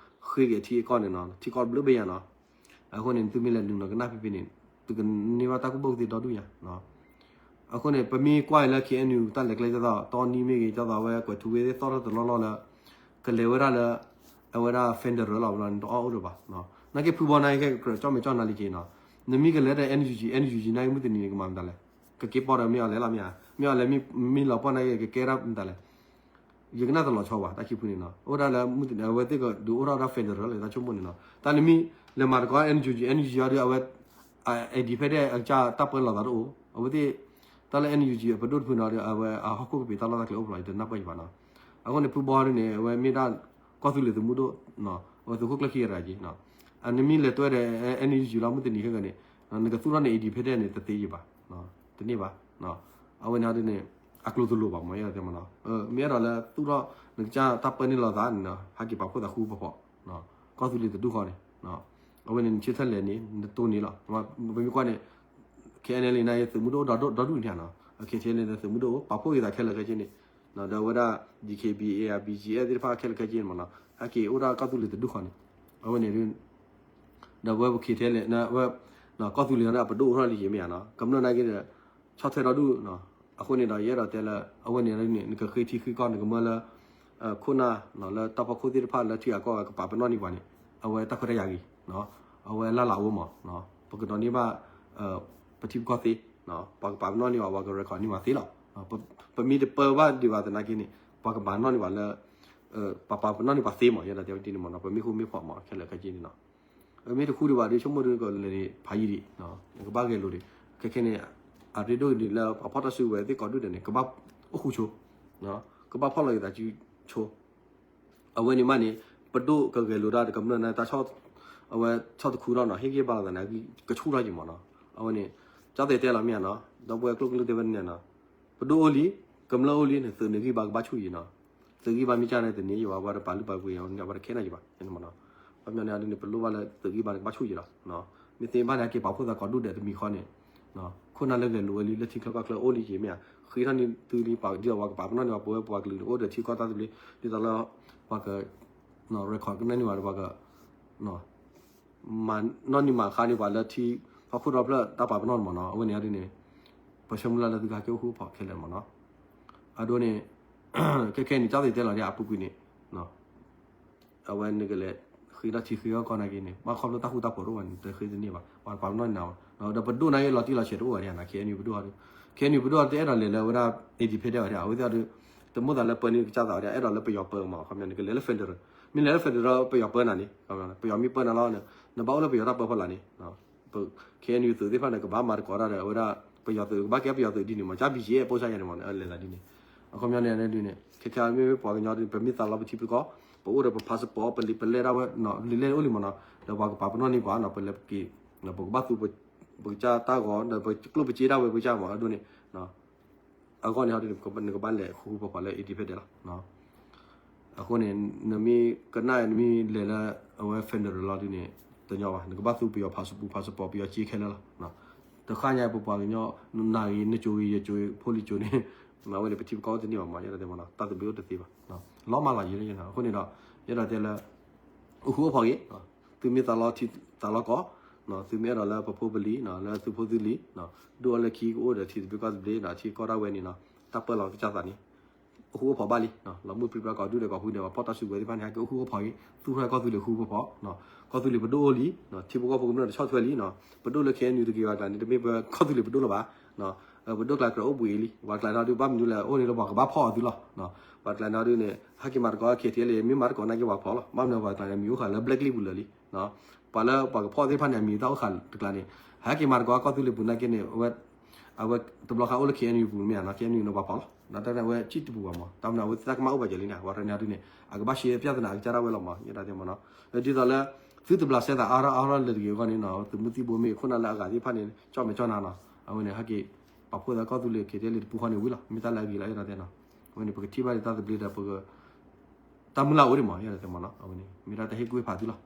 ဃ့က့ၤထံအကီၢ်န့ၣ်နီၤ ထံကီၢ်တဘျုးဘ့ၣ်ညါနီၤ အဃိန့ၣ် သုမ့ၢ်လဲၤနုာ်လီၤကနၣ်ဖဲဖဲန့ၣ် သုကန့ၢ်ဘၣ်တၢ်ကူၣ်ဘၣ်ကူၣ်သ့ဒီဒူၣ်ညါ အဃိန့ၣ် ပမ့ၢ်ကွၢ်အံၤလၢ K N U တၢ်လဲၤကျဲ ကၠီသး တီနံမ့ၢ်ဂ့ၤ ကၠီသးဝဲ ကွဲးထူဝ့သ့ၣ်သီၣ်ထီၣ်တလီၢ်လီၢ်လၢ ကလဲၤဝဲဒၣ်လၢ အဝဲဒၣ် federal လီၤ ဘျီန့ၣ်တအီၣ်အိၣ်ဒီးဘၣ် နာ်က့ဖုဘီနာ်က့ ခဲကကြၢးကၠီၣ်မဲာ်ကၠီၣ်နါလံက့ၤနီၤ နမ့ၢ်ကလဲၤဒီး N U G N U G နာ်က့မုၢ်တနံၤန့ၣ် ကမၤမတၤလဲၣ် ကက့ၤပီၢ်ဒီးမ့ၢ်အီၤလဲၤလီၤမ့ၢ်ဧါ မ့ၢ်အီၤလဲၣ် မ့ၢ်လီၤပှီၢ်နာ်က့ ကကဲဒၣ်မတၤလဲၣ်. ယကနၣ်တလီၤဆီဘၣ် တၢ်ခံဖုန့ၣ်နီၤ. အိၣ်ဒၣ်လၢမုၢ်တနံၤ အဝဲသ့ၣ်ကဒုးအိၣ်ထီၣ်ဒၣ် federal လၢတၢ်ဆိကမိၣ်န့ၣ်နီၤ. တၢ်နမ့ၢ်လဲၤမၤတကိး NUG, NUG အီၤဒီး အဝဲ independent အကစၢ်တၢ်ပၢလီၤသးတအိၣ်. အဝဲသ့ၣ် တၢ်လၢ NUG အပဒိၣ်တဖုန့ၣ်ဒီး အဝဲအဟီၣ်ခိၣ်ကပ့ၤတၢ်လီၢ်တၢ်ကျဲအိၣ်ဖျိး ယတနၢ်ပၢၢ်ယံၤဘၣ်နီၤ. အဃိန့ၣ် ဖုဘီဒ်န့ၣ် အဝဲမ့ၢ်ဒၣ်ကီၢ်သူလ့ၤသုးမုၢ်ဒိၣ်, အဝဲသုးခိၣ်ကျၢၢ်ခံဂၤတဂၤက့ၤ. နမ့ၢ်လဲၤတွဲဒီး NUG လီၤမုၢ်တနံၤခဲကနံၣ် နကသူၣ်ထီၣ်န့ၣ် independent န့ၣ် တသ့ယံၤဘၣ်, တန့ၢ်ဘၣ်. အဝဲန့ၣ်ဒ်န့ၣ် အကျိၤတလိၤဘၣ်မး ယဲဒၣ်တဲမးနီၤ. မ့ၢ်အဲၣ်ဒိးလၢသူၣ်ထီၣ်နကစၢ်တၢ်ပၢန့ၢ်လီၤသးန့ၣ်နီၤ ဟဲက့ၤပာ်ဖှိၣ်သးဃူဃူဖိးဖိး, ကီၢ်သူလ့ၤတဒူၣ်ဃီန့ၣ် အဝဲန့ၣ် နဆၢထၢၣ်လဲၤန့ၣ် နတိၢ်န့ၣ်လီၤ. ပမ့ၢ်ကွၢ်န့ၣ် KNLA န့ၣ် သုးမုၢ်ဒိၣ်ဒီဒူၣ်န့ၣ်နီၤ, KTLA န့ၣ် သုးမုၢ်ဒိၣ် ပာ်ဖှိၣ်က့ၤသးခဲလၢာ်ခဲဆ့န့ၣ်, ဒီးအဝဲဒၣ် DKBA BGF သ့ၣ်တဖၣ်ခဲလၢာ်ခဲဆ့န့ၣ်မးနီၤ ဟဲက့ၤအိၣ်ဒၣ်ကီၢ်သူလ့ၤတဒူၣ်ဃီန့ၣ်, အဝဲန့ၣ် ဒီးအဝဲပ KTLA ဝဲ ကီၢ်သူလ့ၤန့ၣ် အပဒိၣ်အိၣ်ထီၣ်လံယံၤမ့ၢ်ဧါနီၤ, ကမျၢၢ်နာ်က့ဒီး ဆီၣ်ထွဲဒီဒူၣ်, အဃိန့ၣ်ဒီး ယအဲၣ်ဒိးတဲလၢ အဝဲန့ၣ်န့ၣ် နကဃ့ထံဃ့ကီၢ် နကမၢလၢ ခိၣ်နၢ် လၢတၢ်ဖီခိၣ်သ့ၣ်တဖၣ်လၢထံဂၤကီၢ်ဂၤကပာ်ပနီၣ်န့ၢ်ပှၤန့ၣ် အဝဲတၢ်ခွဲးတၢ်ယာ်ဂ့ၤ, အဝဲလၢ်လၢ်အိၣ်မး, ပကဒိးန့ၢ်ဘၣ် ပထံပကီၢ်သ့, ပှၤကပာ်ပနီၣ်န့ၢ်ဘၣ် ပှၤက record န့ၢ်ဘၣ်သ့လီၤ. ပမ့ၢ်တပၢဘၣ်ဒံးဘၣ်သနာ်က့န့ၣ် ပှၤကပာ်ပနီၣ်န့ၢ်ဘၣ်လၢ ပှၤပာ်ပနီၣ်န့ၢ်ပှၤသ့မး ယဲဒၣ်တဲဝဲဒ်န့ၣ်မးနီၤ, ပမ့ၢ်ဃူမ့ၢ်ဖိးမး ခဲလၢာ်ခဲဆ့န့ၣ်နီၤ. မ့ၢ်တဃူဒံးဘၣ်ဒီး ဆိကမိၣ်ဒ်ကလဲၤန့ၣ် ဖးယံာ်ဒံး, နကဘၣ်ဂဲၤလိာ်ဒံး, ခဲခဲန့ၣ် အရ့ဒိၣ်ဒံးလၢပှၤဖီၣ်တၢ်စုကဝဲၤသ့ၣ်ကိးဒူၣ်ဒဲးန့ၣ် ကဘၣ်အိၣ်ဃူဆိ, ကဘၣ်ဖီၣ်လီၤက့ၤသးစုဆိ အဝဲန့ၣ်မးန့ၣ် ပဒိၣ်ကဂဲၤလိာ်တၢ်တကမျၢၢ်န့ၣ် တၢ်ဆီၣ်, အဝဲဆီၣ်တခူထီၣ်နီၤ ဟ့ၣ်ဂံၢ်ဘါလိာ်သးန့ၣ် ကဆူၣ်ထီၣ်က့ၤမးနီၤ. အဝဲန့ၣ် ကၠီၣ်တဲတဲလီၤမ့ၢ်ဧါနီၤ, ဒီပုၢ်ဝဲၢ်ကျိၣ်ကလုၢ်တဲဝဲန့ၣ်နီၤ, ပဒိၣ်အိၣ်လံ, ကမျၢၢ်အိၣ်လံန့ၣ် သုးန့ၣ်ဂံၢ်ဘါကဘၣ်ဆူၣ်ယံၤနီၤ. သုးဂံၢ်ဘါမ့ၢ်ကၢ်န့ၣ် တန့ၢ်ယံၤဘၣ် ပှၤတပာ်လုၢ်ပာ်ပှ့ၤအီၤန့ၣ် ပှၤတခဲနာ်ယံၤဘၣ် န့ၣ်မးနီၤ. ခီပညီန့ၣ်ဒ်န့ၣ် ပလိၣ်ဘၣ်လၢသုးဂံၢ်ဘါန့ၣ် ကဘၣ်ဆူၣ်ယံၤလီၤ. မ့ၢ်သ့ဘၣ်န့ၣ် ဟဲက့ၤပာ်ဖှိၣ်သးကိးဒူၣ်ဒဲးတမံၤဃီန့ၣ် ခိၣ်နၢ်လၢဂဲၤလိာ်ဝဲလံ လၢထံချၢကီၢ်ချၢအိၣ်လံက့ၤမ့ၢ်ဧါ, ဃ့ထီၣ်န့ၢ်သုလံ ပှၤဒ်သိးပှၤကပာ်ပနီၣ်န့ၢ်ပှၤ ပဝဲပှၤကလုာ်န့ၣ် အိၣ်ဒီးထံကီၢ်တၢ်သဘျ့ ဒ်သိးလၢ ပှၤက record ကနၣ်န့ၢ်ဘၣ်ဒီးပှၤက နီၣ်န့ၢ်မၤခါန့ၢ်ပှၤလၢထံ ဟီၣ်ခိၣ်ဒီဖျၢၣ်တၢ်ပာ်ပနီၣ်န့ၣ်မးနီၤ. အဝဲန့ၣ်ဒ်န့ၣ် ပဆၢမုၢ်လၢ်လၢသုကဟဲက့ၤအိၣ်ဃူအိၣ်ဖိးခဲလၢာ်မးနီၤ. အဒိန့ၣ် ခဲခဲန့ၣ် ကၠီၣ်တဲတဲလီၤဒ်အပူၤကွံာ်န့ၣ် အဝဲနကလဲၤဃ့ထီၣ်ထံဃ့ထီၣ်ကီၢ်နာ်က့န့ၣ် ဘၣ်ခီဖျိတၢ်ဃူတၢ်ဖိးတအိၣ်ဘၣ်န့ၣ် တဃ့တန့ၢ်ဘၣ် ပှၤတပာ်ပနီၣ်န့ၢ်နၤဘၣ်. ဒီးပဒိၣ်နာ်က့လီၤတံၢ်လီၤဆဲးတအိၣ်ဘၣ်ဒ်န့ၣ် KNU ပဒိၣ်ဟီဒ် KNU ပဒိၣ်ဟီဒ် တအဲၣ်ဒိးလဲၤလၢအဝဲဒၣ် independent ဘၣ်ဒ် အဝဲသ့ၣ်အီၤဒ် တမိၣ်သးလၢပၢန့ၢ်ကစၢ်သးဘၣ်ဒ် အဲၣ်ဒိးလၢပယီၤပၢမး ခီပညီ နကလဲၤလၢ federal မ့ၢ်လဲၤလၢ federal ပယီၤပၢနၤန့ၣ် ပယီၤမ့ၢ်ပၢနၤလီၤ နဘၣ်အိၣ်လၢပယီၤတၢ်ပၢဖီလာ်န့ၣ် KNU သုးသ့ၣ်တဖၣ်န့ၣ် ကဘၣ်မၤသကိးတၢ်ဒီး အဝဲဒၣ် ပယီၤသုး ကဘၣ်ကဲပယီၤသုးဒ်န့ၣ်မး ကၠၢ် BGF ပိၢ်ဆါယၤန့ၣ်မး လဲၤသးဒ်န့ၣ် အခီပညီန့ၣ်ဒ်န့ၣ် ခဲခဲမ့ၢ်ပှၤကညီဒ် ပမ့ၢ်သးလီပထံပကီၢ် ပအိၣ်ဒီးပ passport ပလံာ်ပလဲၢ်ဒၣ်ဝဲ လံာ်လဲၢ်အိၣ်လံမးနီၤ ဒီးပှၤကပာ်ပနီၣ်န့ၢ်ပှၤနီၤ ပလဲၤပက့ၤ ပကဘၣ်သူ ပကစၢ်တၢ်ဂီၤ ဒီးပကျိၣ်ပစ့ဒၣ်ဝဲပကစၢ်မး အဒိန့ၣ် အဂီၢ်န့ၣ်ဟီဒ်န့ၣ် နကဘၣ်လဲၤဃူဃူဖိးဖိးလၢ independent လီၤ. အဃိန့ၣ် နမ့ၢ်ကနၣ် နမ့ၢ်လဲၤလၢအဝဲ federal လီၤဒ်န့ၣ် တညီဘၣ် နကဘၣ်သူပယီၤ passport passport ပယီၤစ့ခဲလၢာ်လီၤ. တဃၣ်ညါပပှၤကညီ နၤဂ့ၤ နကိၤဂ့ၤ ယကိၤဂ့ၤ ဖိလံၤကိၤန့ၣ် အဝဲန့ၣ် ပထံပကီၢ်အိၣ်တန့ၢ်ဘၣ်မး ယဲဒၣ်တဲမးနီၤ တၢ်သဘျ့အိၣ်တသ့ဘၣ် လီၤမးလီၤယဲ အဃိန့ၣ်ဒီး ယဲဒၣ်တဲလၢ အိၣ်ဃူအိၣ်ဖိးဂ့ၤ သုမ့ၢ်သးလီထံသးလီကီၢ် သုမ့ၢ်အဲၣ်ဒိးလၢပဖိပလံၤ လၢသုဖိသုလံၤ ဒိၣ်အီၤလၢခံကအိၣ်ဒီးထံသဘျ့ကီၢ်သဘျ့ဒီး ထံကီၢ်ဒၣ်ဝဲန့ၣ်နီၤ တၢ်ပၢလီၤကစၢ်သးန့ၣ် အိၣ်ဃူအိၣ်ဖိးဘၣ်လံ လီၤမုၢ်ပြံပြါကိးဒူၣ်ဒီးကိးဖုဒီး ပှၤဖီၣ်တၢ်စုကဝဲၤသ့ၣ်တဖၣ်န့ၣ် ဟဲက့ၤအိၣ်ဃူအိၣ်ဖိးဂ့ၤ သူၣ်ထီၣ်ကီၢ်သူလ့ၤဃူဖိးဖိး ကီၢ်သူလ့ၤပဒိၣ်အိၣ်လံ ထံဖိကီၢ်ဖိကမျၢၢ်တဆီၣ်ထွဲလံ ပဒိၣ်လၢ KNU တဂ့ၤ ပှၤကျါန့ၣ် တမ့ၢ်ပကီၢ်သူလ့ၤပဒိၣ်လၢၤဘၣ် ပဒိၣ်ကျါကြၢးအိၣ်ဘှံးလံ ပှၤကျါန့ၣ်ဒုး ဘၣ်မနုၤလဲၣ် အိၣ်န့ၣ်လၢပှၤကဘၣ်ဖီၣ်အီၤသုလီၤ ပှၤကျါန့ၣ်ဒုးန့ၣ် ဟဲက့ၤမၤသကိး KTLA မ့ၢ်မၤသကိးနာ်က့ပှၤကဖီၣ်လီၤ ဘၣ်မနုၤပှၤကျါန့ၣ် အမံၤအိၣ်ဃာ်လၢ blacklist ပူၤလၢာ်လံ ပှၤလၢပှၤကဖီၣ်သ့ၣ်တဖၣ်န့ၣ် အမံၤတၢ်အိၣ်ဃာ်တကျါန့ၣ် ဟဲက့ၤမၤသကိးကီၢ်သူလ့ၤပူၤနာ်က့န့ၣ် အဝဲ အဝဲတဘျီဃီအိၣ်လၢ KNU ပူၤမ့ၢ်ဧါနီၤ KNU န့ၣ်ပှၤဖီၣ်လီၤ တၢ်န့ၣ်အဝဲစံၣ်တပူၤဘၣ်မး တၢ်မနုၤအဝဲသ့ၣ်တၢ်ကမၣ်အိၣ်ဘၣ်ယဲလံန့ၣ် ပှၤတနၤဒုးန့ၣ် အကဘၣ်ရှဲ ပြဿနာ အကစၢ်ဒၣ်ဝဲလီၤမး ယဲဒၣ်တဲမးနီၤ ဒ်သိးလၢ သုတဘျးစဲသးအါထီၣ်အါထီၣ်လၢတဂ့ၤအဂီၢ်န့ၣ်နီၤ သုးမုၢ်သံၣ်ဘိမ့ၢ်ခိၣ်နၢ်လၢအဂၤသ့ၣ်တဖၣ်န့ၣ် ကၠီၣ်မဲာ်ကၠီၣ်နါနီၤ အဝဲန့ၣ် ဟဲက့ၤ ပာ်ဖှိၣ်သးကီၢ်သူလ့ၤ KTLA တပူၤဃီန့ၣ်ဝံၤလီၤ မ့ၢ်တၢ်လၢအဂ့ၤလီၤ ယဲဒၣ်တဲနီၤ အဝဲန့ၣ် ပကထံၣ်ဘၣ်ဒ်တၢ်သဘျ့ဒီးပက တၢ်မုၢ်လၢ်အိၣ်ဒံးမး ယဲဒၣ်တဲမးနီၤ အဝဲန့ၣ် မ့ၢ်ဒၣ်တၢ်ဟ့ၣ်ကူၣ်ဟ့ၣ်ဖးသုလီၤ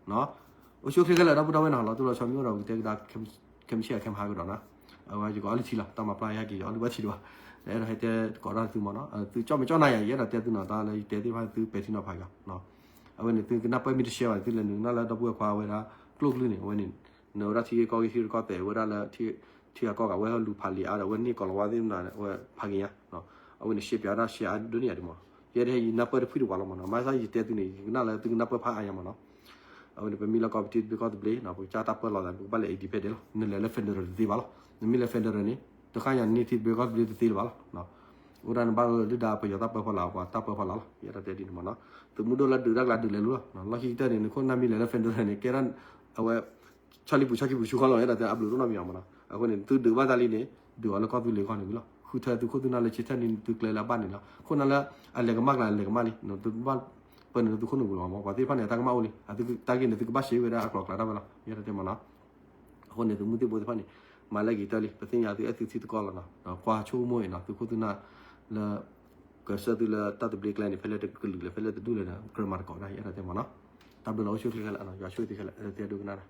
အိၣ်ဆူၣ်အိၣ်ချ့ခဲလၢာ် ဒီပုၢ်ဒီဝဲၢ်နီၤ လီၤတိၢ်လီၤဆီမ့ၢ်အိၣ်ဒီး ပကတဲကဒါ ခဲမုၢ်ဆ့ၣ်အခဲမုၢ်ဟါကဒီးနီၤ အဝဲယကအီလုၢ်ထံလီၤ တၢ်မၤပျၢ်ယဟဲက့ၤ ယအီလုၢ်ဘၣ်ထံလီၤဘၣ် အဲၣ်ဒိးဟဲတဲကိးဒၣ်သုမးနီၤ သုကၠီၣ်မဲာ်ကၠီၣ်နါယၤ ယအဲၣ်ဒိးတဲသုနီၤ တၢ်လၢယတဲသ့ၣ်တဖၣ်သုပဲာ်ထံနီၤဖးယၤ အဝဲန့ၣ် သုကနၢ်ပၢၢ်မ့ၢ်တရှဲဘၣ် သုလဲၤနုာ်ကနၣ်လၢဒီပုၢ်ဝဲၢ်ခွါဝဲဒၣ် ကျိၣ်ကလုၢ်န့ၣ် အဝဲန့ၣ် နဝဲဒၣ်ထံဂ့ၢ်ကီၢ်ဂ့ၢ်ထံရူၢ်ကီၢ်သဲး ဝဲဒၣ်လၢ ထံဂၤကီၢ်ဂၤ ဝဲဟဲလူၤဖးလံာ်အါဒီး ဝဲန့ၢ်ကိၤလၤဝါသ့ၣ်မနၤ ဝဲဖးက့ၤညါ အဝဲန့ၣ် ရှဲပၠးဒၣ်ရှဲအါဒိၣ်န့ၢ်ယၤဒ်မး ယဲဒၣ်ယနၢ်ပၢၢ်တဖုၣ်တဝးလီၤမးနီၤ မၤသးယတဲသုန့ၣ် ယကနၣ်လၢသုကနၢ်ပၢၢ်ဖးအါညါမးနီၤ အဝဲန့ၣ် ပမ့ၢ်လီၤကီၢ်ပထံသဘျ့ကီၢ်သဘျ့ ပကစၢ်တၢ်ပၢလီၤသး ပကဘၣ်လဲၤ independent လီၤ နလဲၤလၢ federal တသ့ဘၣ်လီၤ နမ့ၢ်လဲၤ federal န့ၣ် တဃၣ်ညါန့ၢ်ထံသဘျ့ကီၢ်သဘျ့တသ့လၢၤဘၣ်လီၤ အိၣ်ဒၣ်နဘၣ်ဒုၣ်ဒါပယီၤတၢ်ပၢဖီလာ် ပှၤတၢ်ပၢဖီလာ်လီၤ. ယအဲၣ်ဒိးတဲဒ်န့ၣ်မနီၤ. သုးမုၢ်ဒိၣ်လၢဒုးတၢ်ကျါဒုးလဲၤလိၤလီၤ. လီၢ်ခံကတၢၢ်န့ၣ် နခိၣ်နၢ်မ့ၢ်လဲၤလၢ federal န့ၣ် ကဲဒၣ် အဝဲ ဆီလံပူၤဆီခံပူၤဆူဃီလီၤ. ယအဲၣ်ဒိးတဲအဘျုးတအိၣ်နီတမံၤမနီၤ. အဃိန့ၣ် သုဒုးဘၣ်သးလံန့ၣ် ဒုးအီၤလၢကီၢ်သူလ့ၤခီန့ၣ်လီၤ. ဃုထၢသုခိၣ်သုနၢ်လၢဆၢထၢၣ်န့ၣ် သုကျဲလၢအဘၣ်န့ၣ်လီၤ. ခိၣ်နၢ်လၢအလဲၤကမၣ်ကျါလဲၤကမၣ်လံ, သုဘၣ်ပၢနုာ်လၢသုခိၣ်နူာ်ပူၤလီၤမး. ပှၤသ့ၣ်တဖၣ်န့ၣ် တၢ်ကမၣ်အိၣ်လံ. တၢ်ဂ့ၢ်န့ၣ် သုကဘၣ်ရှဲဝဲဒၣ်အကျိၤအကျဲတၢ်ဝဲလီၤ. ယအဲၣ်ဒိးတဲမနီၤ. အဃိန့ၣ် သုးမုၢ်သံၣ်ဘိသ့ၣ်တဖၣ်န့ၣ် မၤလၢဂ့ၤကတၢၢ်လံ. ပသ့ၣ်ညါသုအဲၣ်သုထံသုကီၢ်လီၤနီၤ. ကွၢ်ဆိကမိၣ်အံၤနီၤ သုခိၣ်သုနၢ်လၢ ကဆှၢသုလၢတၢ်သဘျ့ကျဲန့ၣ် ဖဲလဲၣ်တကလုာ်လဲၣ် ဖဲလဲၣ်တဒူၣ်လဲၣ်ဒီး ကြၢးမၤသကိးဒၣ် ယအဲၣ်ဒိးတဲမနီၤ. တၢ်ဘျုးလီၤ အိၣ်ဆူၣ်ချ့ခဲလၢာ်, ယွၤဆိၣ်ဂ့ၤသုခဲလၢာ်, အဲၣ်ဒိးတဲဒိကနၣ်